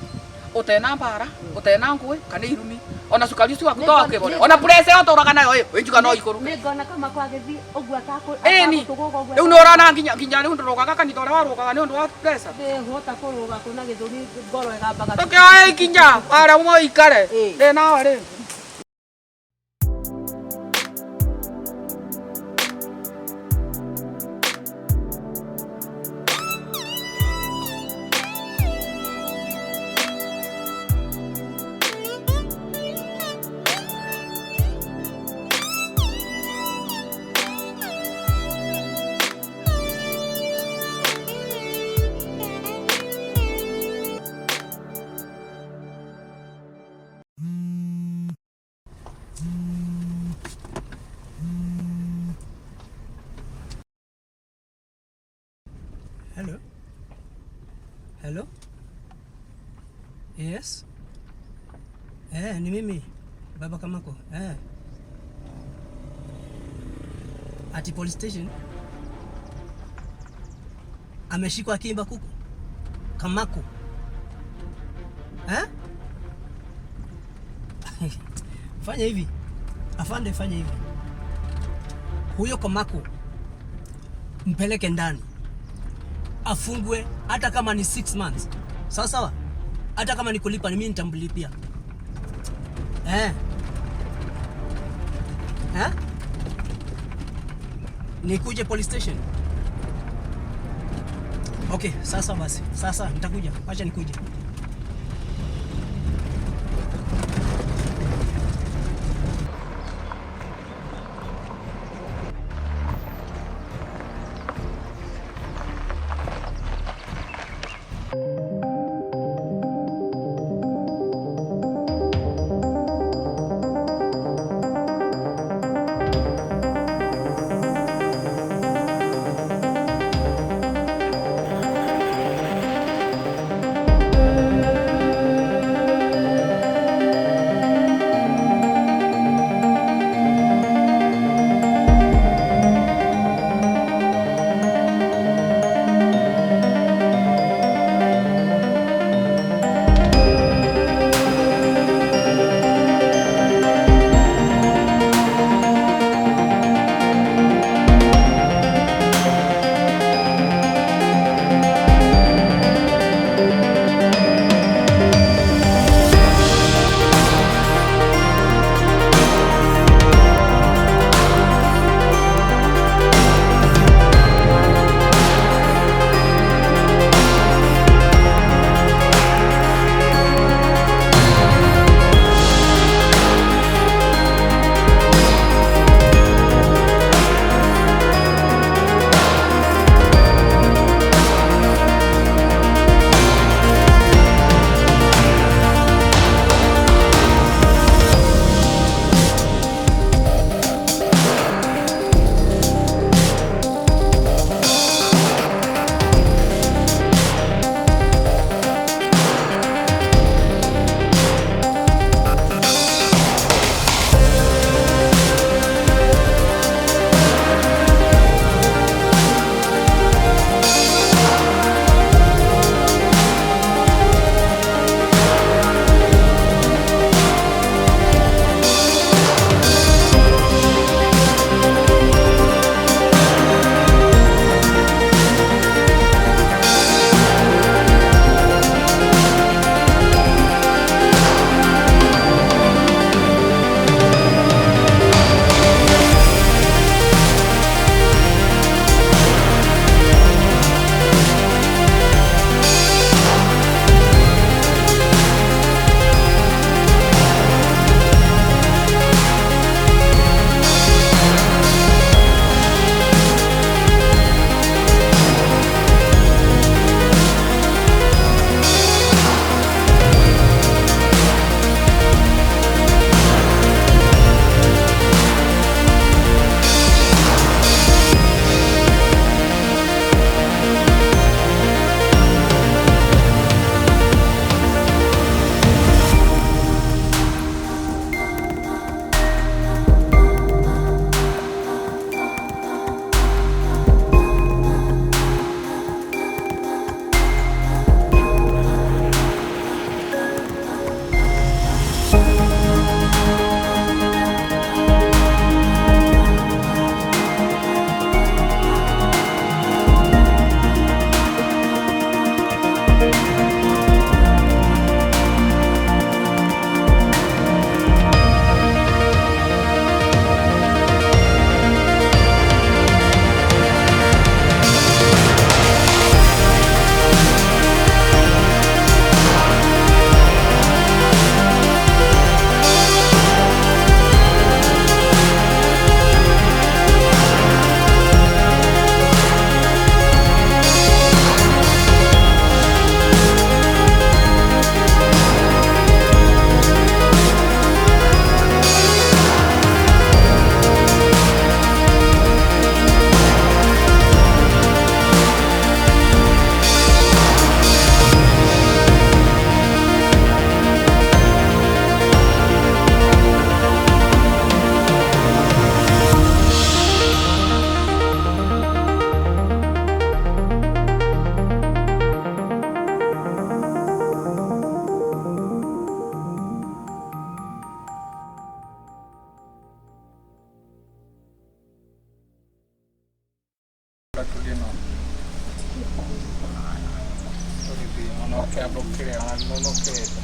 Utena mbara, utena ngui, kana irumi. Ona cukari ucio waku to wakibone. Ona pressure yo tũraga nayo ĩ, wĩnjuga no ikũrũke. Nĩngona kama kwagĩthiĩ ũguo Ĩni. atakũtũgũga ũguo. Rĩu nĩ ũrona nginya nginya rĩu ndũrũgaga kanitha ũrĩa warũgaga nĩ ũndũ wa pressure. Ndĩhota kũrũga kũ na gĩthũri ngoro ĩgambaga. Tũkĩoe ikinya, warĩa mũikare. Ĩ. Ndĩ nawe rĩ. Hello. Hello. Yes. Ni mimi Baba Kamako. Ati police station ameshikwa akiimba kuku Kamako. Eh? Fanya hivi. Afande, fanya hivi. Huyo Kamako mpeleke ndani afungwe hata kama ni 6 months. Sawa sawa, hata kama ni kulipa ni mimi nitamlipia. Eh. Eh? Nikuje police station? Okay, sasa basi. Sasa nitakuja. Acha nikuje. Kĩambo kĩrĩa wanũnũkĩte.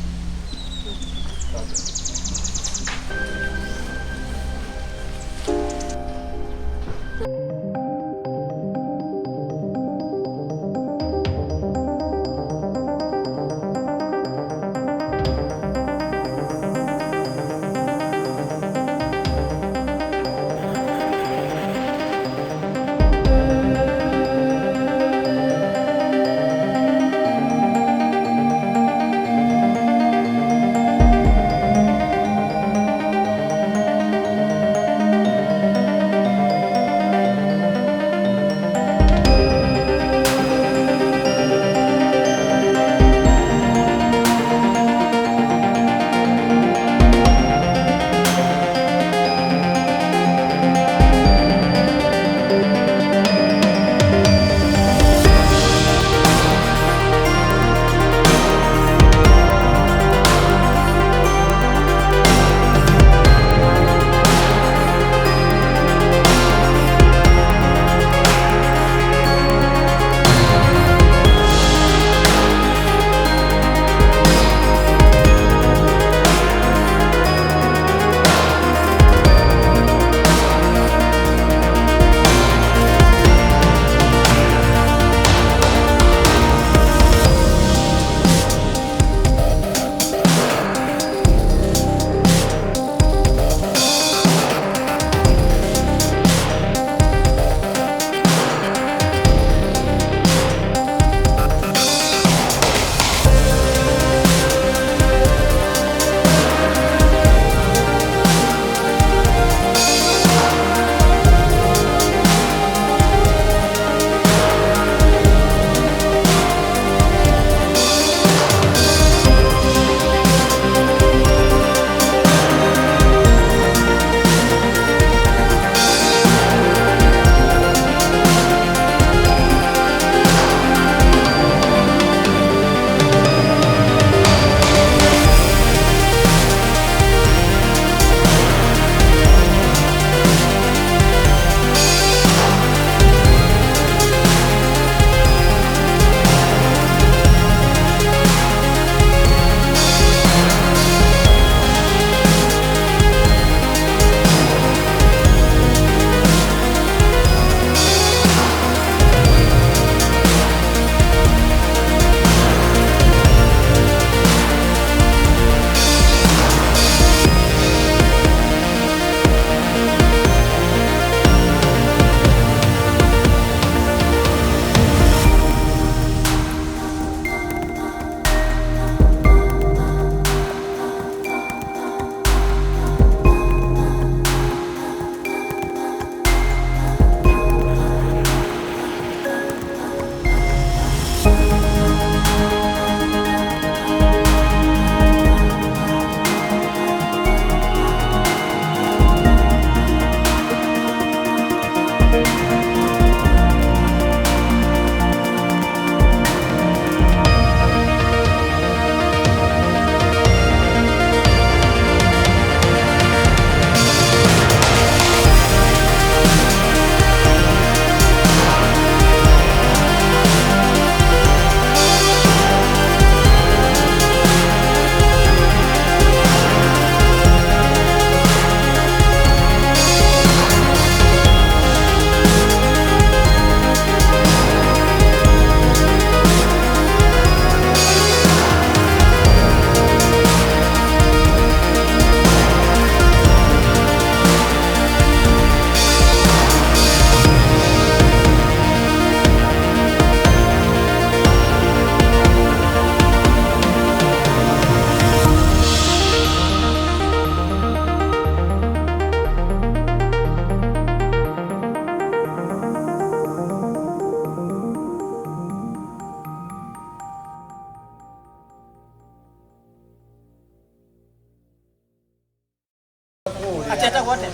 Ateta gwate.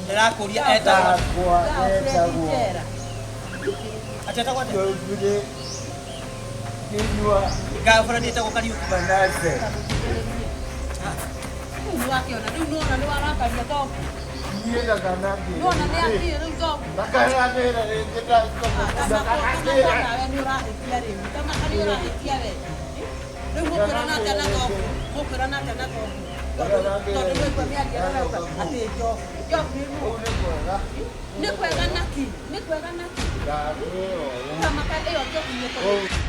Ndĩrakũria etagwo. Ateta gwate. Girlfriend etagwo Kariuki. Rĩu nĩwakĩona rĩu nĩwona nĩwarakaria toku. Niĩ ndakanangĩre. Nĩwona nĩ athiĩ rĩu thoguo. Ndakanangĩre rĩngĩ Kana nawe nĩ ũrahĩtia rĩu. Kana nĩ ũrahĩtia we. Rĩu mũkwĩrana atĩa na thoguo? Mũkwĩrana atĩa na thoguo? Tondũ nĩwaigua mĩario ĩrĩa arauga atĩ njobu. Njobu nĩ nũ? Kũu nĩ kwega. Nĩ kwega naki? Nĩ kwega naki? Ndakwĩra ũũ. Kamaka ĩyo njobu nĩ kũrĩ.